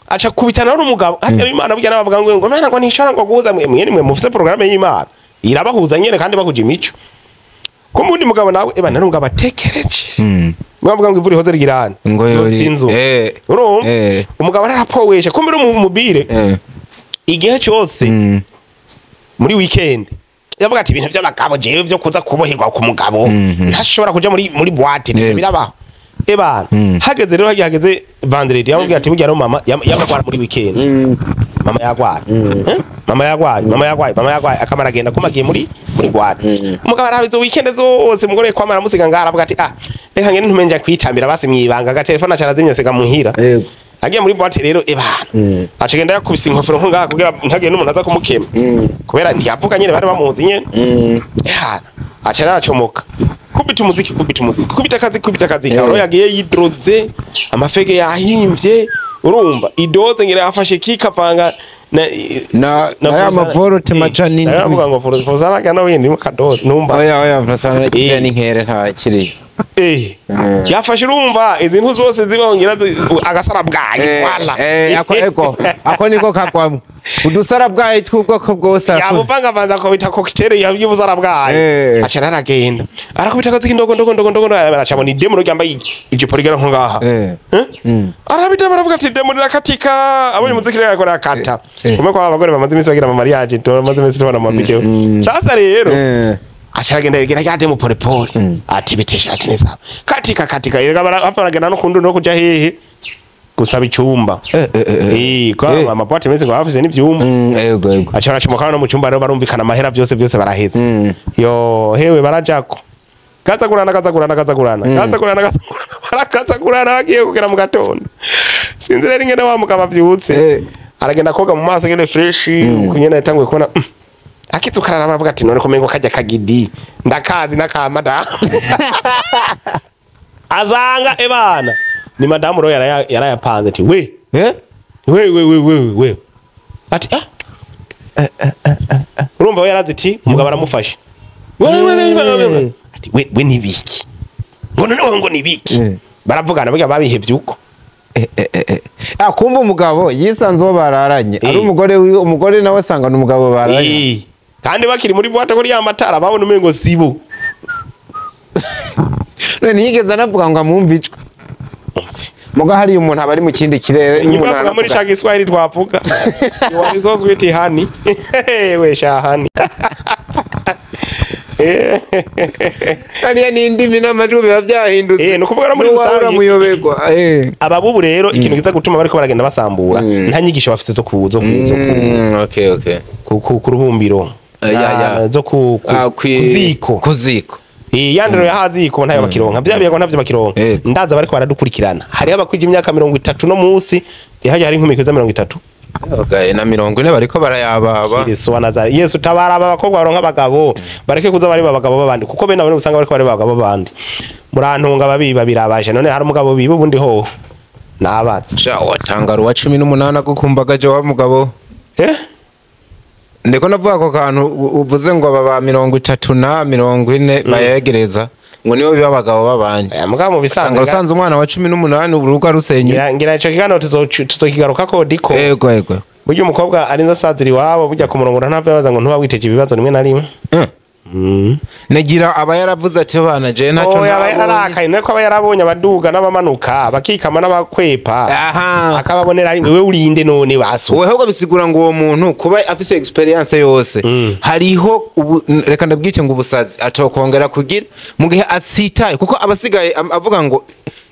Aca kubitana n'umugabo. Hariyo Imana burya n'abavuga ngo Imana ngo ntishobora ngo guhuza mwe mwe mufise programme y'Imana. Irabahuza nyene kandi bakuja imico. Ko mundi mugabo nawe eba nari umugabo atekereje. Mwavuga ngo imvura ihoze rigirana. Ngo yori. Inzu. Urumva? Umugabo ararapowesha kumbe uri mu mubire igihe cyose muri weekend yavuga ati ibintu by'abagabo jewe byo kuza kuboherwa ku mugabo ntashobora kuja muri boîte Yego. birabaho. Ebana hageze rero hageze vendredi yamubwiye ati burya rero mama yamagwara muri weekend. Mama yagwaye. Mama yagwaye, mama yagwaye, mama yagwaye akamara agenda kumagiye muri boîte. Umugabo arabizo weekend zose mugore kwamara musiga ngara avuga ati ah reka ngende ntumenja kwitambira basi mwibanga agatelefone acarazimye siga muhira. Yego. Agiye muri boîte rero ebana acagenda yakubise inkofero nko ngaha kugira ntagende n'umuntu aza kumukema. Kubera ntiyavuga nyene bari bamuzi nyene. Ehana aca aracomoka. Kubita umuziki kubita umuziki kubita akazi kubita akazi. Aho yagiye yidroze amafege yahimvye urumva idoze ngira yafashe kikavanga Na ya mavorote majani indwi. Aravuga ngo Fozana gana windi mu kadoze numva. Oya oya Fozana kijya n'inkere nta kiri. Yafashe urumva izintu zose zibongera agasara bwayi wala. Ako ego ako niko kagwamwe. Udusara bwayi tw'ubwoko bwose. Yabuvanga vanza ko bita cocktail y'ubusara bwayi. Aca aragenda. Arakubita akazi kindogo ndogo ndogo ndogo aracabona idemo ryambaye ijipo rigera nko ngaha. Arabita baravuga ati demo rakatika abonye umuziki rero akora akata. Kumwe kwa abagore bamaze iminsi bagira ama mariage bamaze iminsi tubona ama video. Sasa rero acaragenda yegera ya demo pole pole. Ati bitesha ati neza. Katika katika yerega baragenda no kundu no kuja hehe gusaba icyumba. Kwa amaboîte meze ngo bafise n'ivyumba. Yego yego. Acara cyumukana no mu cyumba rero barumvikana amahera byose byose baraheze. Yo hewe barajako. Kazagurana kazagurana kazagurana. Kazagurana kazagurana. Barakazagurana bagiye kugera mu gatondo. Sinzi rero ingene wa mugabo avyutse. Aragenda koga mu maso ngene fresh kunyene yatanguye kubona akitsukarara bavuga ati none komengo kajya kagidi ndakazi nakamada. Azanga ebana ni madamu ro yarayapanze ati we we we we we we ati ah urumva we yarazi ati umugabo aramufashe we we we ati we we nibiki ngo none ngo nibiki baravugana burya babihevye uko. Kumva umugabo yisanze uwo bararanye ari umugore umugore nawe asanga n'umugabo bararanye kandi bakiri muri boîte kuri ya matara babona umengo sibo. None ntiyigeze anavuga ngo amwumve ijwi. Muga hari umuntu abari mu kindi kirere umuntu muri cha Kiswahili twavuga. You are so sweet honey. We sha honey. Ariya ni indimi n'amajwi biba byahindutse. No kuvuga muri rusange muyobegwa. Ababubu rero ikintu kiza gutuma bariko baragenda basambura nta nyigisho bafise zo ku okay okay. Ku rubumbiro. Zo ku ziko. Ku ziko. Yandero yahaziko ntayo bakironka byabiyago ntavyo bakironka ndaza bariko baradukurikirana hariho abakwije imyaka 30 no munsi yahaje hari inkumi kwiza 30 okay na 40 bariko barayababa Yesu wa Nazareti Yesu tabara abakobwa baronka abagabo bareke kuza bari abagabo babandi kuko bene abone usanga bariko bari abagabo babandi murantunga babiba birabaje none hari umugabo biba ubundi ho nabatse sha watanga ruwa 18 gukumbagaje wa mugabo ndiko navuga ko kantu uvuze ngo baba 30 na 40 bayegereza ngo nibo biba abagabo babandi. Mugabo mu bisanzwe usanze umwana wa 18 urugo rusenye. Ngira ico kiganiro tuzokigaruka ko diko. Yego yego. Burya umukobwa arinza asazira iwabo burya kumurongora ntavyo baza ngo ntuba witeje ibibazo rimwe na rimwe. Nagira aba yaravuze ati bana je ntaco nabonye. Aba yararakaye nako aba yarabonye abaduga n'abamanuka bakikama n'abakwepa. Akababonera wewe urinde none baso. Wewe ahubwo bisigura ngo uwo muntu kuba afise experience yose hariho reka ndabwite ngo ubusazi atokongera kugira mu gihe atsitaye kuko abasigaye avuga ngo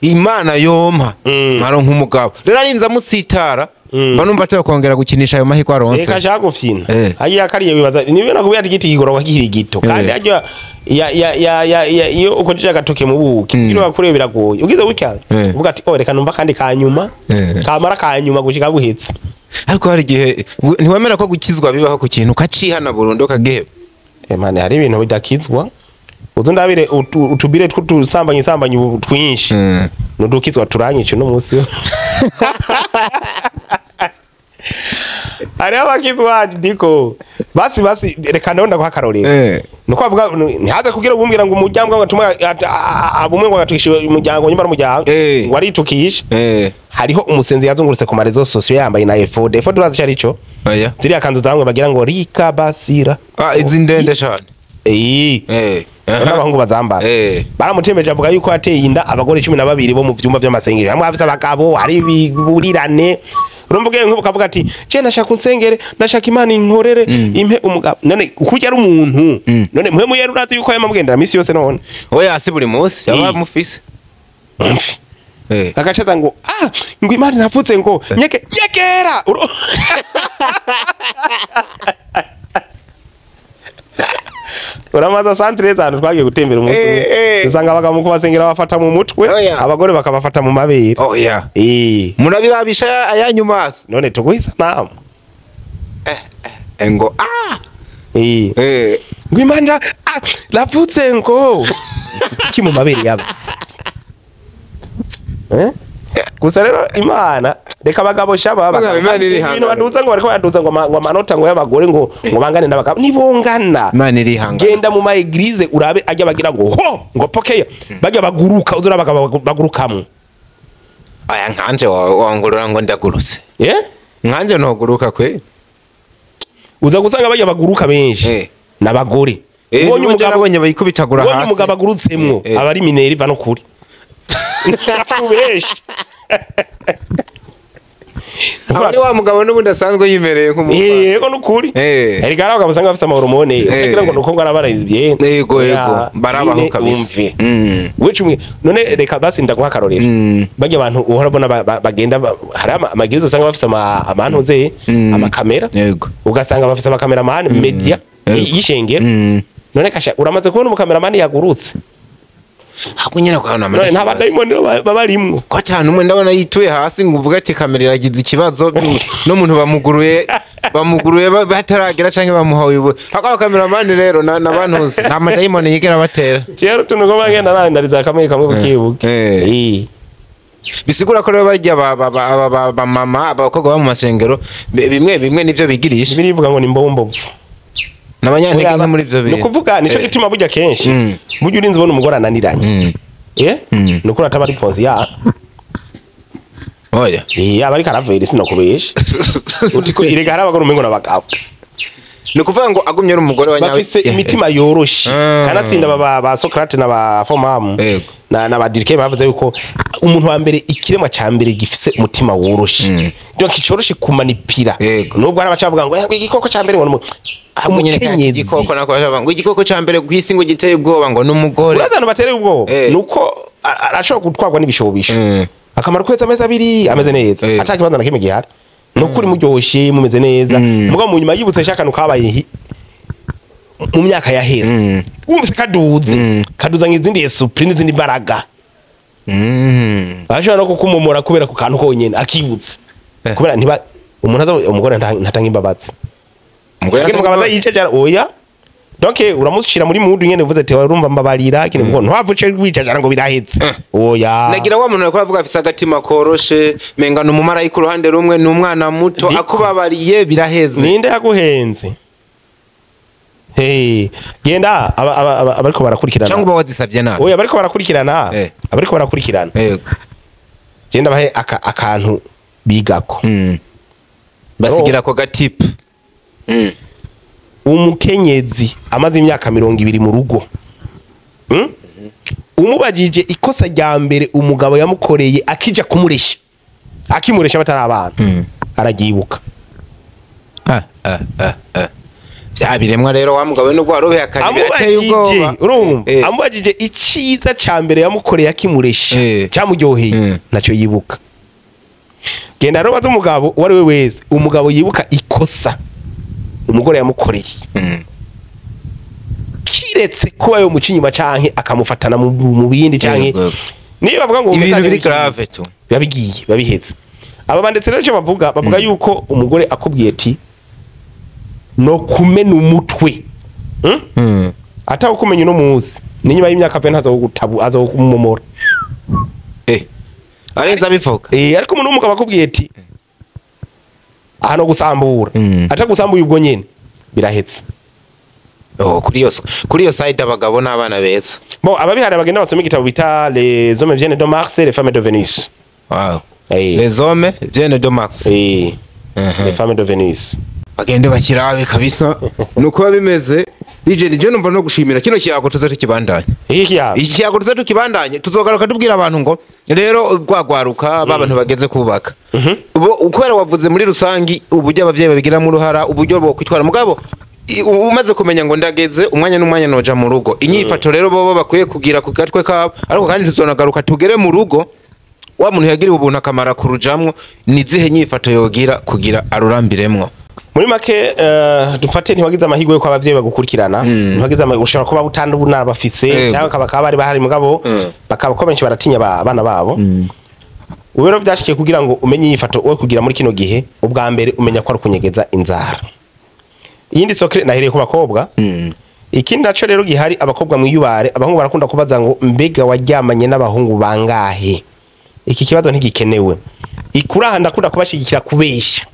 Imana yompa nkaronka umugabo rero arinza mutsitara banumva atokongera gukinisha ayo mahirwe aronse. Reka shaka gufyina. Agiye akariye wibaza niwe nakubwiye ati igiti kigororwa kikiri gito kandi ajya ya iyo ukojeje agatoke mu buki iyo bakuriye biragoye ugize gutya uvuga ati oh reka numva kandi kanyuma kamara kanyuma gushika buhetse. Ariko hari gihe ntiwemera ko gukizwa bibaho ku kintu ukacihana burundu kagiheba. Mane hari ibintu bidakizwa uzo ndabire utubire tw'utusambanye sambanye twinshi nudukizwa turanyice no munsi. Hariho abakizwa diko basi reka ndabona guha akarorero. Nuko bavuga ntihaze kugira ubumbwira ngo umuryango ngo atuma abumwe ngo agatukisha umuryango nyuma n'umuryango ngo aritukisha. Hariho umusenzi yazungurutse ku marezo sosiyo yambaye na efode urazi cari ico? Oya. Ziriya kanzu zamwe bagira ngo rika basira. Izi ndende cyane. N'abahungu bazambara. Baramutembeje avuga yuko ateye inda abagore 12 bo mu vyumba vy'amasengesho. Hamwe afise abagabo hari biburirane. Urumva ugiye nkubu kavuga ati je nashaka unsengere, nashaka Imana inkorere, impe umugabo. None kurya ari umuntu. None mwe muyera urazi yuko yamamugendera misi yose none. Oya si buri munsi aba mufise. Mfi. Agacaza ngo ngo Imana navuze ngo nyeke nyekera. Uramaza santre zanu twagiye gutembera umunsi usanga abagabo mu kubasengera bafata mu mutwe, abagore bakabafata mu mabere. Oya. Murabirabisha ayanyu maso. None tuguhisa namu. Ngo ngo Imana lavutse ngo iki mu mabere yabo. Gusa rero Imana reka abagabo shaba ibintu baduza ngo bariko baduza ngo amanota ngo y'abagore ngo bangane n'abagabo nibongana. Imana irihangana. Genda mu ma eglise urabe ajya bagira ngo ho ngo pokeya bajya baguruka uzura abagabo bagurukamwe. Aya nkanje wangurura ngo ndagurutse. Nkanje ntoguruka kwe. Uza gusanga bajya baguruka benshi n'abagore. Ubonye umugabo abonye bayikubitagura hasi. Ubonye umugabo agurutsemwo abari mineri va no kuri. Nakubeshe. Abari wa mugabo n'ubundi asanzwe yimereye nk'umufana. Yego nukuri. Erega abagabo usanga bafise amahormone kugira ngo nuko ngo arabarayiza byenda. Yego yego barabaho kabisa. Wica umwe none reka basi ndaguha akarorero. Bajya abantu uhora bona bagenda hari amagirizo usanga bafise amantuze amakamera. Ugasanga bafise amakameramani media y'ishengero. None kasha uramaze kubona umukameramani yagurutse. Ahubwo nyine kwa hano nta badayimoni babarimwo. Ko cyane umwe ndabona yituye hasi ngo uvuga ati kamera iragize ikibazo no muntu bamuguruye bataragera canke bamuhawe ubu. Ako kameramani rero na bantuze nta madayimoni yigera batera. Cero tunuko bagenda nandariza kamwe kamwe bukibuke. Bisigura ko rero barya ba mama abakobwa ba mu masengero bimwe bimwe nivyo bigirisha. Birivuga ngo ni mbombovu. Nabanyantege nke muri ivyo bintu. Nukuvuga nico gituma burya kenshi burya urinze ubona umugore ananiranye. Nukuri ataba ari pozi ya. Oya. Aba ari karaveri sinokubesha. Uti ko irega hari abagore umengo nabagabo. Nukuvuga ngo agumye ari umugore wa nyawe. Bafise imitima yoroshe. Kanatsinda ba Socrate na ba Fomamu na ba Dirke bavuze yuko umuntu wa mbere ikiremwa ca mbere gifise umutima woroshe. Donc icoroshe kumanipira. Nubwo hari abacavuga ngo igikoko ca mbere ngo igikoko nako bashaka ngo igikoko ca mbere kwisi ngo giteye ubwoba ngo n'umugore. Urazana batereye ubwoba nuko arashobora gutwarwa n'ibishobisho. Akamaro kweza amezi abiri ameze neza. Ataka kibanza na kimwe gihari. Nukuri muryoshye mumeze neza. Mugabo mu nyuma yibutse shaka nukabaye mu myaka yahera. Wumvise kaduze. Kaduza ngizindi esprit n'izindi mbaraga. Bashobora no kukumomora kubera ku kantu konyene akibutse. Kubera ntiba umuntu aza umugore ntatanga imbabazi. Umugore yicaje oya. Donc uramushira muri mudu nyene uvuze ati urumva mbabarira kintu ngo ntwavuce wicaje ngo birahetse. Oya. Nagira wa muntu yakora avuga afise agatima koroshe menga n'umumarayika uruhande rumwe n'umwana muto akubabariye biraheze. Ninde yaguhenze? Hey, genda abariko barakurikirana. Cyangwa uba wazisavye nabi. Oya bariko barakurikirana. Abariko barakurikirana. Yego. Genda bahe akantu bigako. Basigira ko gatip. Umukenyezi amaze imyaka 20 mu rugo. Umubajije ikosa rya mbere umugabo yamukoreye akija kumuresha. Akimuresha batarabana. Aragibuka. Bya biremwa rero wa mugabo nubwo warobe akanyibera ubwoba. Urumva? Amubajije iciza ca mbere yamukoreye akimuresha cyamuryoheye naco yibuka. Genda robaza umugabo uwari we wese, umugabo yibuka ikosa umugore yamukoreye. Kiretse kuba yo mucinyuma canke akamufatana mu bindi canke niba bavuga ngo ibintu biri grave tu babigiye babihetse. Aba banditse rero cyo bavuga yuko umugore akubwiye ati no kumena umutwe. Ata ukumenya no munsi ninyuma y'imyaka 20 azo gutabu azo kumumomora. Arenza bivuga. Ariko umuntu w'umugabo akubwiye ati aha no gusambura, aca gusambuye ubwo nyene birahetse. Oh, kuri iyo side abagabo n'abana beza. Bon, ababihari bagenda basoma igitabo bita Les hommes viennent de Mars et les femmes de Vénus. Wow. Les hommes viennent de Mars. Les femmes de Vénus. Bagende bakirabe kabisa. Nuko biba bimeze. DJ, je numva no gushimira kino kiyago, tuze tukibandanye. Iki kiyago? Iki kiyago tuze tukibandanye, tuzogaruka tubwira abantu ngo rero rwagwaruka babantu bageze kubaka. Ubo kubera wavuze muri rusangi uburyo abavyeyi babigiramo uruhara, uburyo bo kwitwara, mugabo umaze kumenya ngo ndageze umwanya n'umwanya noja mu rugo, inyifato rero bobo bakwiye kugira ku gatwe kabo. Ariko kandi tuzonagaruka tugere mu rugo, wa muntu yagiriwe ubuntu akamara kurujamwo, ni zihe nyifato yogira kugira arurambiremwo? Muri make, dufate ntiwagize amahirwe yuko abavyeyi bagukurikirana, ntiwagize amahirwe, ushobora kuba utanda ubu nabafise cyangwa bakaba bari bahari, mugabo bakaba ko benshi baratinya abana babo. Ubu rero byashikiye kugira ngo umenye inyifato wowe kugira muri kino gihe, ubwa mbere umenya ko ari ukunyegeza inzara. Iyindi secret nahereye ku bakobwa. Ikindi naco rero gihari, abakobwa mwiyubare, abahungu barakunda kubaza ngo mbega waryamanye n'abahungu bangahe? Iki kibazo ntigikenewe. Ikuraha ndakunda kubashigikira kubesha.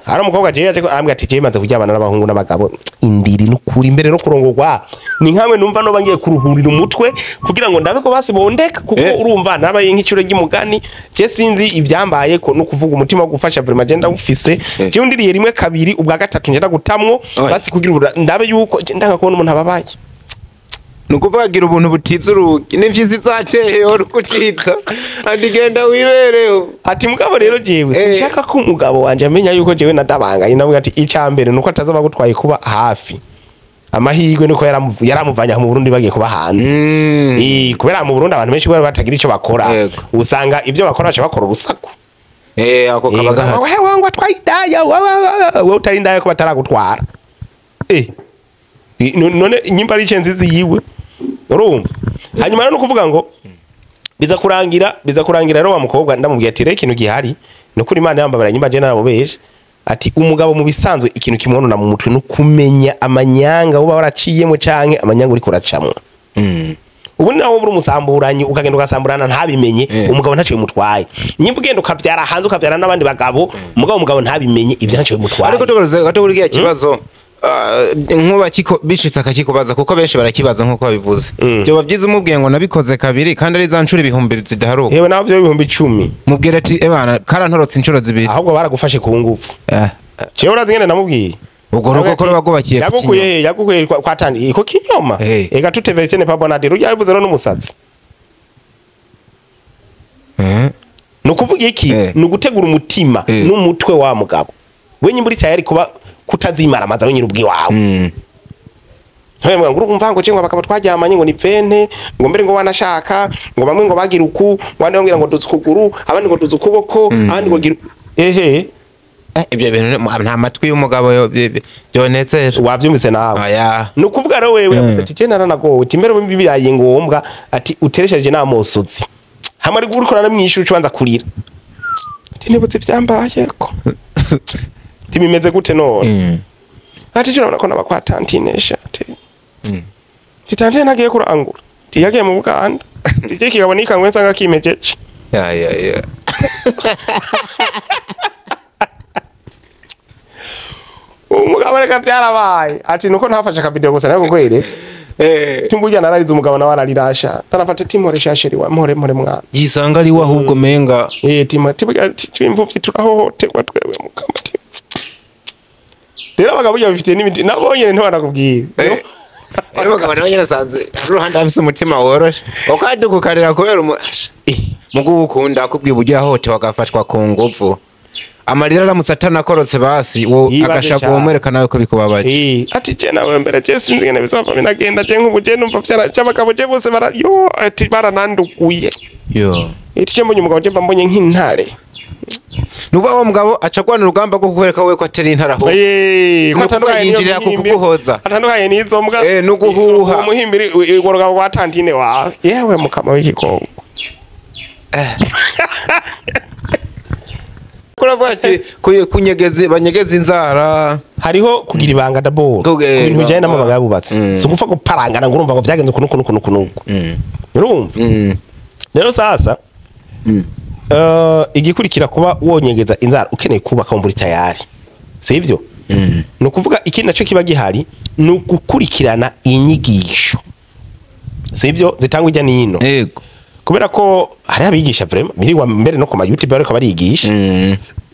Hari umukobwa jewe yaje arambwira ati jewe maze kuryamana n'abahungu n'abagabo indiri n'ukuri mbere no kurongorwa, ni nkamwe numva noba ngiye kuruhurira umutwe kugira ngo ndabe ko basi bondeka, kuko urumva nabaye nk'icuro ry'umugani. Je sinzi ivyambaye ko no kuvuga umutima wo gufasha, vraiment je ndawufise. Jewe ndiriye rimwe, kabiri, ubwa gatatu ngenda gutamwo basi kugira ndabe yuko je ndanga kubona umuntu ababaye. Ni ukuvuga gira ubuntu butiza urugi n'imfyisi zateye urukutiza, ati genda wibereho. Ati mugabo rero jewe sinshaka ko umugabo wanje amenya yuko jewe nadabanganye. Nawe ati icya mbere nuko ataza bagutwaye kuba hafi, amahirwe nuko yaramuvanye aho mu Burundi bagiye kuba hanze. Kubera mu Burundi abantu benshi bari batagira ico bakora, usanga ivyo bakora baca bakora urusaku. Ako kaba gahari. Wewe wangu atwaye indaya, wewe utari indaya ko bataragutwara. None nyimba ari nzizi yiwe, urumva? Hanyuma rero nukuvuga ngo biza kurangira rero wa mukobwa ndamubwiye ati rero ikintu gihari nukuri Imana yambabara nyimba je naramubeshe, ati umugabo mu bisanzwe ikintu kimwonona mu mutwe no kumenya amanyanga uba waraciyemo canke amanyanga uriko uracamwo. Ubu nawe uri umusamburanyi, ukagenda ugasamburana ntabimenye, umugabo ntacyo bimutwaye. Nyimba ugenda ukavyara hanze, ukavyara n'abandi bagabo, umugabo ntabimenye, ivyo ntacyo bimutwaye. Ariko tugarutse gato kuri kiriya kibazo, nkuba kiko bishitse akakikubaza, kuko benshi barakibaza nkuko babivuze, byoba byiza umubwiye ngo nabikoze kabiri kandi ari za nshuro ibihumbi zidaharuka? Yewe, naho vyo 10,000. Mubwira ati ebana karantorotse inshuro zibiri. Ahubwo baragufashe ku ngufu. Jewe urazi ngene namubwiye? Ubwo rugo ko ruba rwubakiye ku yagukuye kinyoma. He yagukuye kwa tandi ko kinyoma. Ega toute vérité n'est pas bonne à dire, urya yabivuze rero n'umusazi. Ni ukuvuga iki? Ni ugutegura umutima n'umutwe wa mugabo we nyimba uri tayari kuba kutazimara amaza wenyine ubwiwawe. Ntuye ngo urumva ngo cyangwa bakaba twaryamanye ngo ni pfente, ngo mbere ngo wanashaka ngo bamwe ngo bagira uku, ngo abandi bambwira ngo duze ukuguru, abandi ngo duze ukuboko, abandi ngo gira ehe. Ibyo bintu nta matwi y'umugabo byonetsera. Wavyumvise nawe? Oya. Ni ukuvuga rero wewe yavuze ati je naranagowe, ati mbere bibaye ngombwa ati uteresheje n'amosozi hamwe ari uriko uranamwishyura uca ubanza kurira, ati nibutse ivyambayeko, ati bimeze gute none? Ati je urabona ko naba kwa tantine sha, ati ati tantine ntagiye kurangura, ati yagiye mu Buganda, ati je kigabo nikangwe nsanga kimejeje. Ya ya ya. Umugabo reka byarabaye, ati nuko ntafashe akavideo gusa nako kweretse. Tumburya nararize, umugabo nawe ararirasha, ndarafata ati mpore sha chéri wa mpore mpore mwana. Yisanga ari we ahubwo menga. Tima tibuga twimvuvyi turahohoterwa twebwe mukama. Ati rero abagabo burya bifite n'imiti nabo nyene ntibanakubwira. Rero abagabo nabo nyene asanze ari uruhande afise umutima woroshe ukadukukarira kubera umu mugu ukunda akubwiye uburyo yahohotewe agafatwa ku nguvu, amarira aramutse atanakorotse basi wo Yibaze agashaka cane. uwomwereka nawe ko bikubabaje. Ati je nawe mbere je sinzi ngene bizova binagenda, je nk'ubu je numva vyara abagabo je bose bara yo, ati barananduguye. Yo. Ati je mbonye umugabo je mba mbonye nk'intare. Nuvuga uwo mugabo aca agwana urugamba rwo kukwereka we ko atari intare ahubwo. Ko Nukuvuga atandukanye n'iyo yinjirira ku mihimbiri. kuguhoza. Atandukanye n'izo mbwa. No guhuha. Uwo muhimbiri urwo rugabo rwa tantine wawe, yewe mukama w'ikigongo. Kuravuga ati kunyegeze banyegeze inzara. Hariho kugira ibanga d'abord ku bintu bijanye n'amabanga y'abubatsi. Si ugupfa guparangana ngo urumva ngo vyagenze uku n'uku n'uku n'uku n'uku, urumva? Rero sasa igikurikira kuba wonyegeza inzara ukeneye kubaka wumva uri tayari, sivyo? Ni ukuvuga ikindi naco kiba gihari ni ugukurikirana inyigisho, sivyo, zitangwa ijya n'ino. Kubera ko hari abigisha vraiment birirwa mbere no ku ma YouTube bariko barigisha.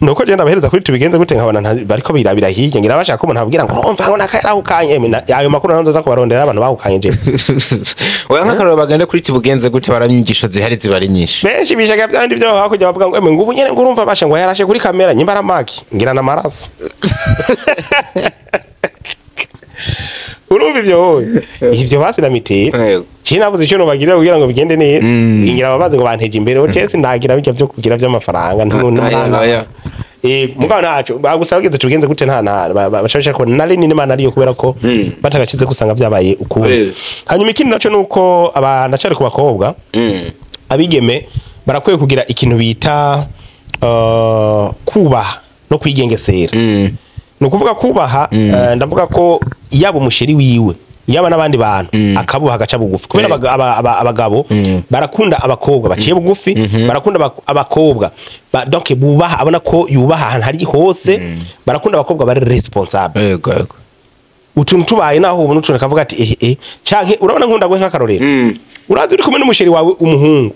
Nuko je ndabahereza kuri tubigenze gute, nkabona bariko birabira hirya, ngira bashaka ko umuntu ababwira ngo urumva ngo nakayarahukanye. Ayo makuru nazo nza kubarondera abantu bahukanye je. Oya, nk'akarorero bagende kuri tubugenze gute, baranyigisho zihari ziba ari nyinshi. Benshi bishaka bya bindi byo hakurya bavuga ngo emwe, ngo ubu nyene ngo urumva basha ngo yarashe kuri kamera nyimba aramaki ngira na maraso. Urumva ivyo wowe, ivyo basi na mitera. Cina nabuze icyo nobagirira kugira ngo bigende neza. Ngira ababaze ngo banteje imbere, oje sindagira bijya byo kugira by'amafaranga. Aya, Mugabo ntaco bagusaba bageze tubigenze gute, nta nta bashobora ko nari nini Imana ariyo, kubera ko batagakize gusanga byabaye ukundi. Hanyuma ikindi naco nuko abanacari ku bakobwa, abigeme barakwiye kugira ikintu bita kubaha no kwigengesera. Ni ukuvuga kubaha, ndavuga ko yaba umusheri wiwe, yaba n'abandi bantu, akabuha agaca bugufi, kubera abagabo barakunda abakobwa baciye bugufi, barakunda abakobwa donc bubaha, abona ko yubaha ahantu hari hose, barakunda abakobwa bari responsable. Yego yego. Utuntu tubaye naho ubona utuntu akavuga ati eh eh, canke urabona nkunda gwe nk'akarorero, urazi uri kumwe n'umusheri wawe umuhungu,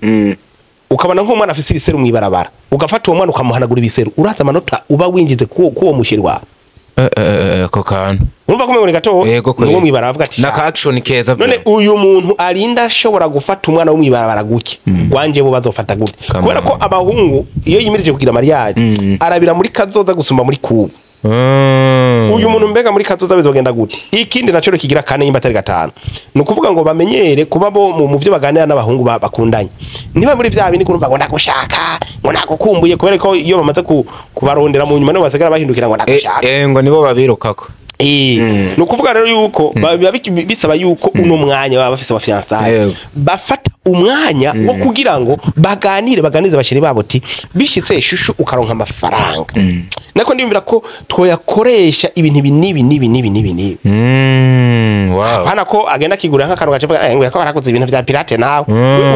ukabona nk'umwana afise ibiseru mw'ibarabara, ugafata uwo mwana ukamuhanagura ibiseru, uraza amanota uba winjize kuwo musheri wawe. Ako kantu. Urumva ko umengo ni gato. Yego kweli. Nuwo mw'ibarabara avuga ati na ka action keza. None uyu muntu arinda ashobora gufata umwana wo mw'ibarabara guke, gwanje bo bazofata gute? Come Kubera ko on. abahungu iyo yimirije kugira mariage arabira muri kazoza gusumba muri kubu. Uyu muntu mbega muri kazoza bizogenda gute? Ikindi naco rero kigira kane nimba atari gatanu, ni ukuvuga ngo bamenyere kuba bo mu vyo baganira n'abahungu bakundanye, niba muri vya bindi kurumva ngo ndagushaka, ngo nagukumbuye, kubera ko iyo bamaze kubarondera mu nyuma nibo basigara bahindukira ngo ndagushaka. Ngo nibo babirukako. Ni ukuvuga rero yuko biba bisaba yuko uno mwanya baba bafise abafiansaye bafata umwanya wo kugira ngo baganire, baganize bashiri babo ati bishitse shushu ukaronka amafaranga, nako ndiyumvira ko twoyakoresha ibintu ibi n'ibi n'ibi n'ibi n'ibi n'ibi. Wow. Hana ko agenda akigura nk'akantu gace, ngo yako barakoze ibintu vya pirate nawe.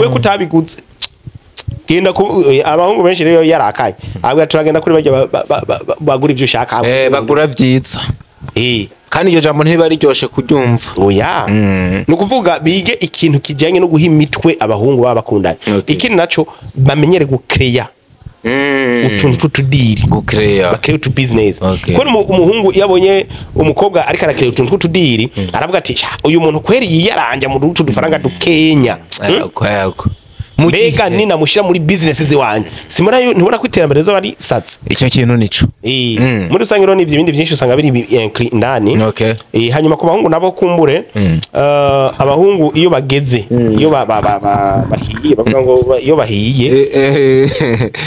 We kutabiguze genda ku abahungu benshi rero yarakaye abwa turagenda kuri bajya bagura ivyo ushaka. Bagura vyiza. Kandi iryo jambo ntiba riryoshe kuryumva. Oya. Ni ukuvuga bige ikintu kijyanye no guha imitwe abahungu baba bakundanye. Ikindi naco bamenyere gucreya utuntu tw'utudiri. Gucreya. Bakreya utu business. Kubera umuhungu iyo abonye umukobwa ariko arakeya utuntu tw'utudiri aravuga ati: "Sha, uyu muntu kweri yiyaranja mu utu dufaranga dukenya." Yego yego. Mu Mbega ninamushyira muri business ziwanje, simura ntubona ko iterambere rizoba risatse? Icyo kintu nico. Muri rusange rero n'ivyo ibindi vyinshi usanga biri inclus indani. Hanyuma ku bahungu nabo kumbure, abahungu iyo bageze iyo bahiye bavuga ngo iyo bahiye.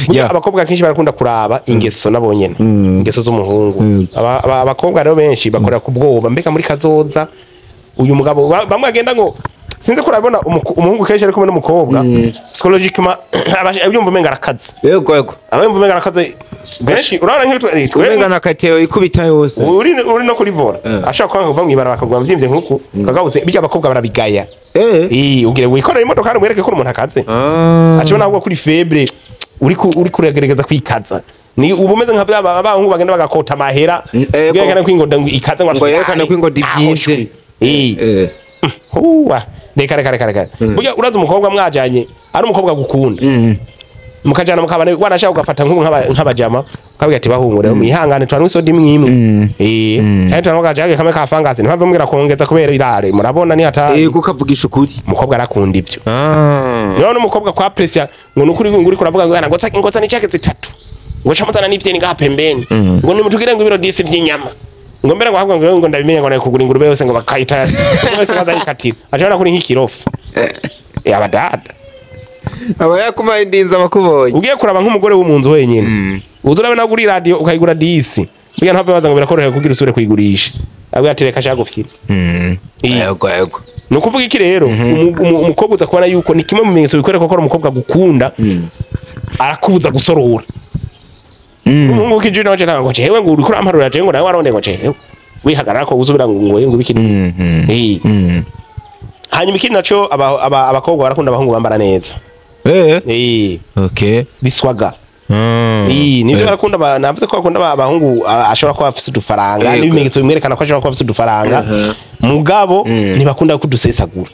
Burya abakobwa kenshi barakunda kuraba ingeso nabo nyene, ingeso z'umuhungu. Abakobwa rero benshi bakorera ku bwoba, mbega muri kazoza uyu mugabo bamwe agenda ngo sinzi ko urabona umuhungu kenshi ari kumwe n'umukobwa, psychologiquement abyumva umenga arakaze. Yego yego. Aba yumva umenga arakaze benshi, urabona nk'ibyo Umenga nakateo ikubita yose. Uri no kuri volant, ashobora kwanga kuva mw'ibarabara akagwa mvyimvye nkuku kagabuze, bijya abakobwa barabigaya. Ubwire wikorera imodoka umwereke ko umuntu akaze. Acibona ahubwo kuri faible, uri kuregereza kwikaza, ni ubu umeze nka bya abahungu bagenda bagakota amahera yerekana ko ingoda ikaze ngo Ngo yerekane ko ingoda ivyimvye. Huwa reka reka reka reka, burya uraza umukobwa mwajanye ari umukobwa gukunda, mukajana mukabana, wanashaka ugafata nk'ubu nk'abajama ukabwira ati: "Bahungu rero mwihangane twanwe isoda imwe imwe, cyane twanwe kajage kamwe ka fangasi ntibave mbwira kongeza kubera irare murabona ni hatari." Ukavugisha ukuri. Umukobwa arakunda ivyo. Niba n'umukobwa kwa pression ngo nukuri ngo uriko uravuga ngo ngo ngo ni cyake zitatu, ngo camuzana n'ivyeni ngaha pembeni, ngo nimutugire ngo ibiro 10 vy'inyama, ngo mbere ngo ahubwo ngo ndabimenya ngo nayo kugura ingurube yose ngo bakayita yose bazayikatira, acabona kuri nk'ikirofu abadada. Aba yakumaye indinzi abakubonye. Ugiye kuraba nk'umugore wo mu nzu wenyine, uza urabona kuri radio ukayigura 10, burya ntapfa baza ngo birakorohera kugira usubire kuyigurisha, abwira ati reka ashaka gufyira. Yego yego. Ni ukuvuga iki rero? Umukobwa uza kubona yuko ni kimwe mu bimenyetso bikwereka ko ari umukobwa gukunda, arakubuza gusorora. Umuhungu w'ikijiji nawe ntabwo ngo jewe ngo uriko uramparura, jewe ngo nawe waronde ngo jewe wihagarara ko uzubira ngo ibiki. Hanyuma ikindi naco, abakobwa barakunda abahungu bambara neza. Okay. Biswaga. Nivyo barakunda, navuze ko bakunda abahungu ashobora kuba afise udufaranga, n'ibimenyetso bimwerekana ko ashobora kuba afise udufaranga, mugabo ntibakunda kudusesagura.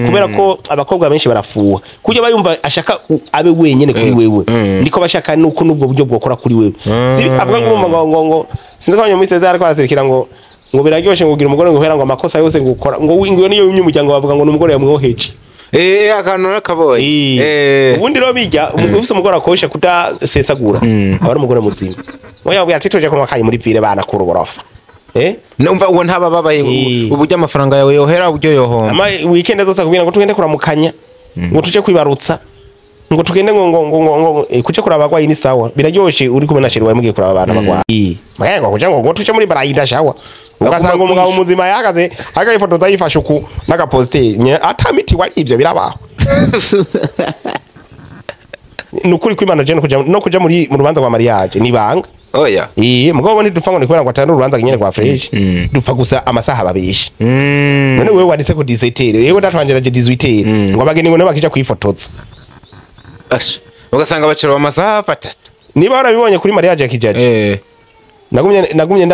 Kubera ko abakobwa benshi barafuha kujya bayumva ashaka abe wenyene kuri wewe, ndiko bashaka nuko nubwo buryo bwokora kuri wewe. Si avuga ngo ngo ngo sinzi ko abanyamiseza ariko araserikira ngo ngo biraryoshe ngo ugira umugore ngo uhera ngo amakosa yose ngo ukora ngo wingiwe niyo y'umuryango bavuga ngo n'umugore yamwoheje. Akantu nakaboye. Ubundi rero bijya ufise umugore akosha kudasesagura aba ari umugore muzima. Oya yabwiye ati tuje kunywa kayi muri ville bana kuru borofa. Numva uwo ntaba babaye uburyo amafaranga yawe yohera uburyo yohomba. Ama weekend zose akubwira ngo tugende kuramukanya, ngo tuje kwibarutsa, ngo tugende ngo ngo ngo ngo kuje kuraba abagwayi ni sawa. Biraryoshe uri kumwe na chéri wawe mugiye kuraba abana bagwayi. Mayengo kuja ngo tuje muri baraida shawa. Ugasanga umugabo muzima yahagaze agayifotoza yifashe uku n'agaposteri atamiti wari ivyo birabaho. Nukuri kwimana je no kuja muri mu rubanza rwa mariage ni banga. Oya. Mugabo ntidupfa ngo nikubera ngo atanga urubanza nyene rwa fresh. Dupfa gusa amasaha babishe. None wewe wanditse ko 17h, yewe ndatwanjira je 18h. Ngo abageni ngo bakija kwifotoza. Asha. Ugasanga bacero amasaha atatu. Niba warabibonye kuri mariage ya Kijaji. Nagumye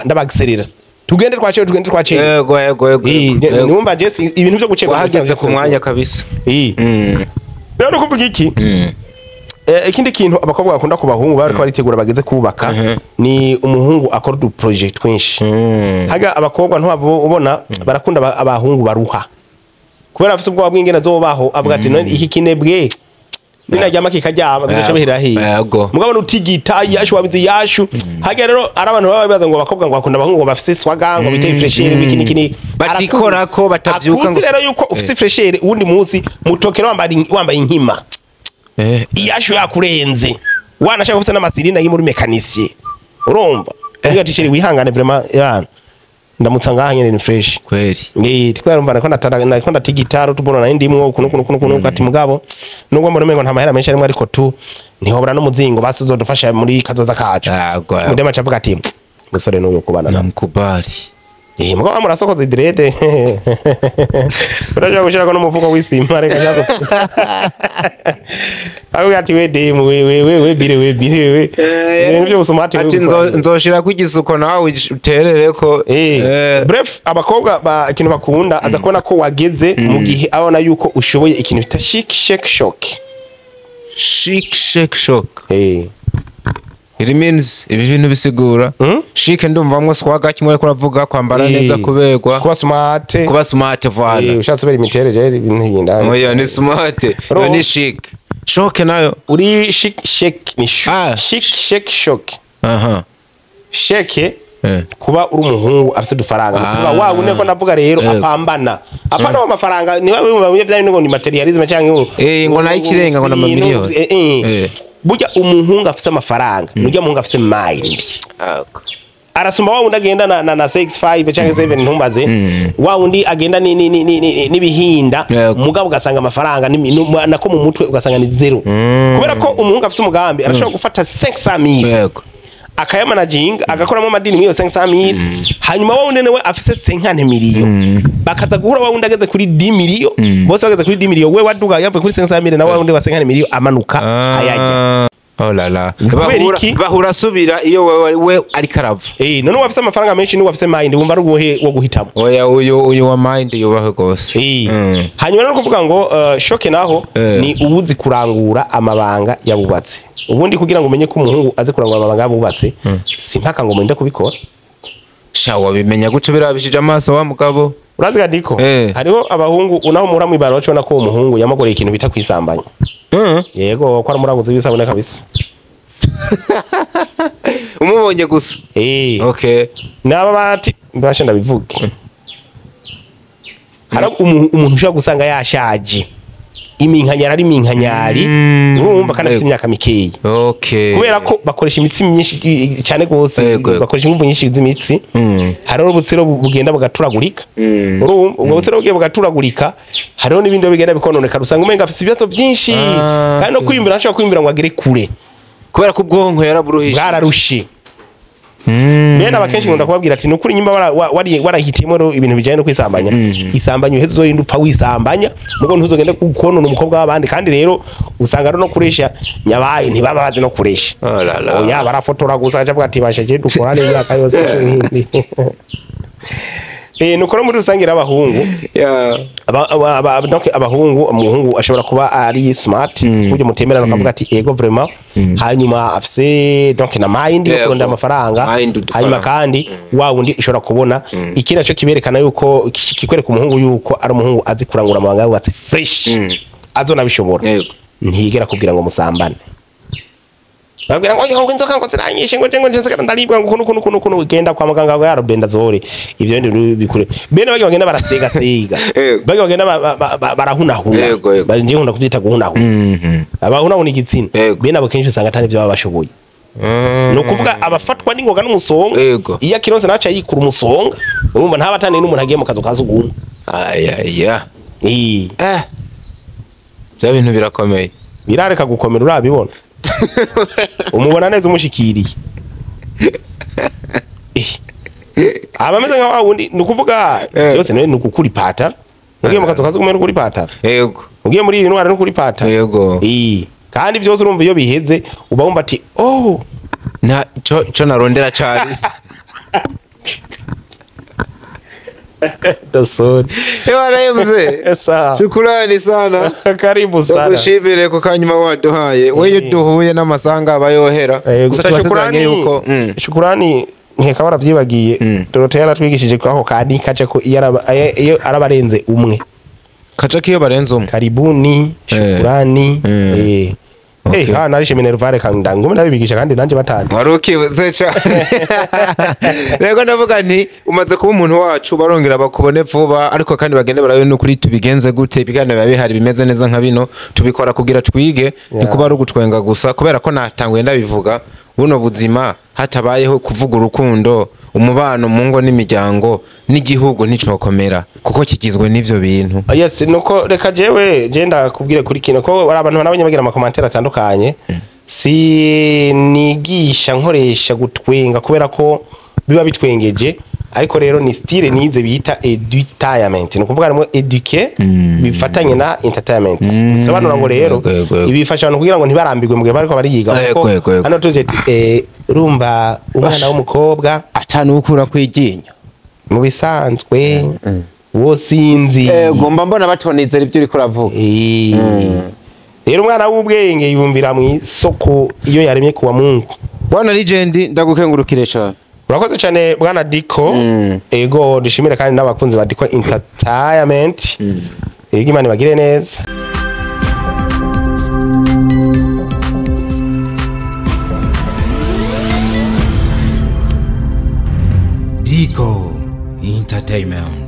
ndabagiserera. Tugende twaceye tugende twaceye. Yego yego yego. Numva je ibintu byo guceka wahageze ku mwanya kabisa. Rero no kuvuga iki? Ikindi kintu abakobwa bakunda ku bahungu bariko baritegura bageze kubaka ni umuhungu akora du project twinshi. Haga abakobwa ntwabo ubona barakunda abahungu baruha. Kubera afise ubwoba bw'ingene azobaho avuga ati none iki kinebwe ninajyama kikaryama bigaca bihera hiye. Mugabo nutigita yashu wabizi yashu. Haga rero ari abantu baba bibaza ngo abakobwa ngo bakunda abahungu ngo bafise swaga ngo biteye fresher ibiki niki batikora ko batavyuka ngo rero yuko ufise fresher uwundi munsi mutokero wambaye inkima. Iyashu yakurenze wanashaka ufise n'amasirinda yi muri mekanicien urumva uvuga ati chéri wihangane vraiment yana ndamutsa ngaha nyene ni fresh kweli. Twarumva nako natara nako ndatigitaro tubona nayo ndimwo kuno kuno kuno ati mugabo nubwo mbona umengo nta mahera menshi arimo ariko tu ntihobora n'umuzingo basuzodufasha muri kazoza kacu. Mudema cavuga ati musore n'uyu kubana namkubali. Mugabo murasokoza idrede. Uraja gushirako n'umufuko w'isima reka cyako. Aho ati we demu we we we we bire we bire we. Ibintu byo busumati ati nzoshira ku igisuko nawe uterereko. Bref abakobwa ba ikintu bakunda aza kubona ko wageze mu gihe abona yuko ushoboye ikintu bita chic shake shock. Chic shake shock. It means ibi bintu bisigura chic ndumvamwo swaga kimwe ariko uravuga kwambara neza kuberwa kuba smart kuba smart voilà. Ushatse bari imiterere ibintu bigenda. Oya ni smart yo ni chic shock nayo uri chic shake ni chic shake shock. Aha shake kuba uri umuhungu afise udufaranga kuvuga wa une ko navuga rero apambana apana amafaranga ni bamwe byari ngo ni materialism cyangwa ngo nayo ikirenga ngo na mamiliyoni. Burya umuhungu afise amafaranga nurya muhungu afise mind. Arasumba wa wundi agenda na 6 5 cyangwa 7 ntumbaze wa wundi agenda ni nibihinda mugabo ugasanga amafaranga nako mu mutwe ugasanga ni zero. Kubera ko umuhungu afise umugambi arashobora gufata 500,000 yego akayamanaging agakoramo amadini mwiyo 500,000 hanyuma wa wundi nawe afise 50 million bakaza guhura wa wundi ageze kuri 10 million bose bageze kuri 10 million we waduga yavuye kuri 500,000 na wa wundi wa 50 million amanuka ayajya. Oh la la bahura subira iyo we ari karava. None wafise amafaranga menshi ni wafise mind wumva ari ubuhe wo guhitamo. Oya uyu wa mind yubahe gose. Hanyuma no kuvuga ngo shock naho ni ubuzi kurangura amabanga yabubatse. Ubundi kugira ngo umenye ko umuhungu aze kurangura amabanga yabubatse simpaka ngo murinde kubikora. Sha wabimenya guce birabishije amaso wa mugabo. Urazi gadiko hariho abahungu unaho muhura mwibara bacona ko umuhungu yamagoreye ikintu bita kwisambanya. Yego ko aramuraguza ibisabune kabisa. Umubonye gusa. Okay. Naba bati mbasha ndabivuge. Hari umuntu ushobora gusanga yashaje. Iminkanyari ari iminkanyari urumva kandi afite imyaka mikeyi. Okay. Kubera ko bakoresha imitsi myinshi cyane gose bakoresha ingufu nyinshi z'imitsi. Hariho ubutsiro bugenda bugaturagurika. Urumva ubwo butsiro bugiye bugaturagurika hariho n'ibindi bigenda bikononeka usanga umenga afite ibibazo byinshi kandi no kwimbira ashobora kwimbira ngo agere kure. Kubera ko ubwonko yaraburuhishe. Bwararushe. Bene abakenshi nkunda kubabwira ati nukuri nyimba warahitiyemo rero ibintu bijanye no kwisambanya, isambanya uheze uzorinda upfa wisambanya, mugo ntuzogende konona umukobwa w'abandi. Kandi rero usanga rero no kuresha nyabaye ntibaba bazi no kuresha. Oh la la. Oya, barafotora gusa aca avuga ati bashaje dukorane imyaka yose. Nuko muri rusange rero abahungu, Yeah. donc abahungu, umuhungu ashobora kuba ari smart kuburyo mutemerana ukavuga ati ego vraiment, hanyuma afise donc na mind yo Yego. kurondera amafaranga, Mind udufaranga. hanyuma kandi wa wundi ushobora kubona ikindi naco kiberekana yuko kikwereka umuhungu yuko ari umuhungu azi kurangura amabanga yubatse fresh, azonabishobora, Yego. ntiyigera kubwira ngo musambane. Babwira ngo ngo inzoka ngo ziranyishe, ngo ngo nje ndaribwa, ngo kuno kuno kuno, ugenda kwa muganga ngo yarobendazole, ivyo bindi bikure. Bene bage bagenda barasega sega, Yego. bage bagenda barahunahuna. Yego, yego. Nje nkunda kuvyita guhunahuna. Abahunahuna igitsina, Yego. bene abo kenshi usanga atari ivyo baba bashoboye. Ni ukuvuga abafatwa n'ingoga n'umusonga. Yego. Iyo akironse nawe aca yikura umusonga, urumva ntaba ataniye n'umuntu agiye mu kazu ka sugumwe. Ayaya. Eh, Eh. Bya bintu birakomeye. Birareka gukomera, urabibona, umubona neza umushikiriye. Aba ameze nka wa wundi, ni ukuvuga byose nawe ni ugukura ipataro ugiye mu kazu ka sugumwe, ni ukuri ipataro Yego. ugiye muri iyi ntwara, ni ukuri ipataro. Yego. Kandi byose urumva iyo biheze uba wumva ati oh, Nta co narondera cari. Dasoni. Ewa mzee. Sawa. Shukrani sana. Karibu sana. Ndagushimire ku kanyuma waduhaye. Weyo duhuye n'amasanga aba yohera. Gusa tubasezeranye shukurani yuko shukurani nkeka waravyibagiye. Dorothea yaratwigishije ko aho kandi kaca ko iyo iyo arabarenze umwe. Kaca kiyo barenze umwe. Karibuni, shukurani. Okay. Ha narishe minervare kandi ngume ndabibigisha kandi nanje batanu. Wari ukibuze cane. Rego ndavuga nti umaze kuba umuntu wacu, barongera bakubone vuba, ariko kandi bagende barabe n'ukuri tubigenze gute. Ibiganiro biba bihari bimeze neza nka bino tubikora kugira twige, ntikuba ari ugutwenga gusa, kubera ko natanguye ndabivuga, buno buzima hatabayeho kuvuga urukundo, umubano mu ngo n'imiryango n'igihugu nticokomera, kuko kigizwe n'ivyo bintu. Yes, nuko reka jewe je ndakubwire kuri kino ko ari abantu nabonye bagira ama commentaires atandukanye. Si nigisha nkoresha gutwenga kubera ko biba bitwengeje, ariko rero ni style nize bita edutainment, ni ukuvuga harimo eduke bifatanye na entertainment, bisobanura ngo rero Yego, yego, yego. ibi bifasha abantu kugira ngo ntibarambirwe mu gihe bariko bariyiga, Yego, kuko yego, yego. hano tuje urumva umwana w'umukobwa Atanu ukura kwiginya mu bisanzwe wo sinzi. Ego, mba mbona batonizera ibyo uriko uravuga. Rero umwana w'ubwenge yumvira mu isoko iyo yaremye kuwa Mungu. Bwana Legend, ndagukengurukire cyane. Urakoze cyane bwana Diko. Ego, dushimire kandi n'abakunzi ba Diko Entertainment. Ego, Imana ibagire neza. Dico Entertainment.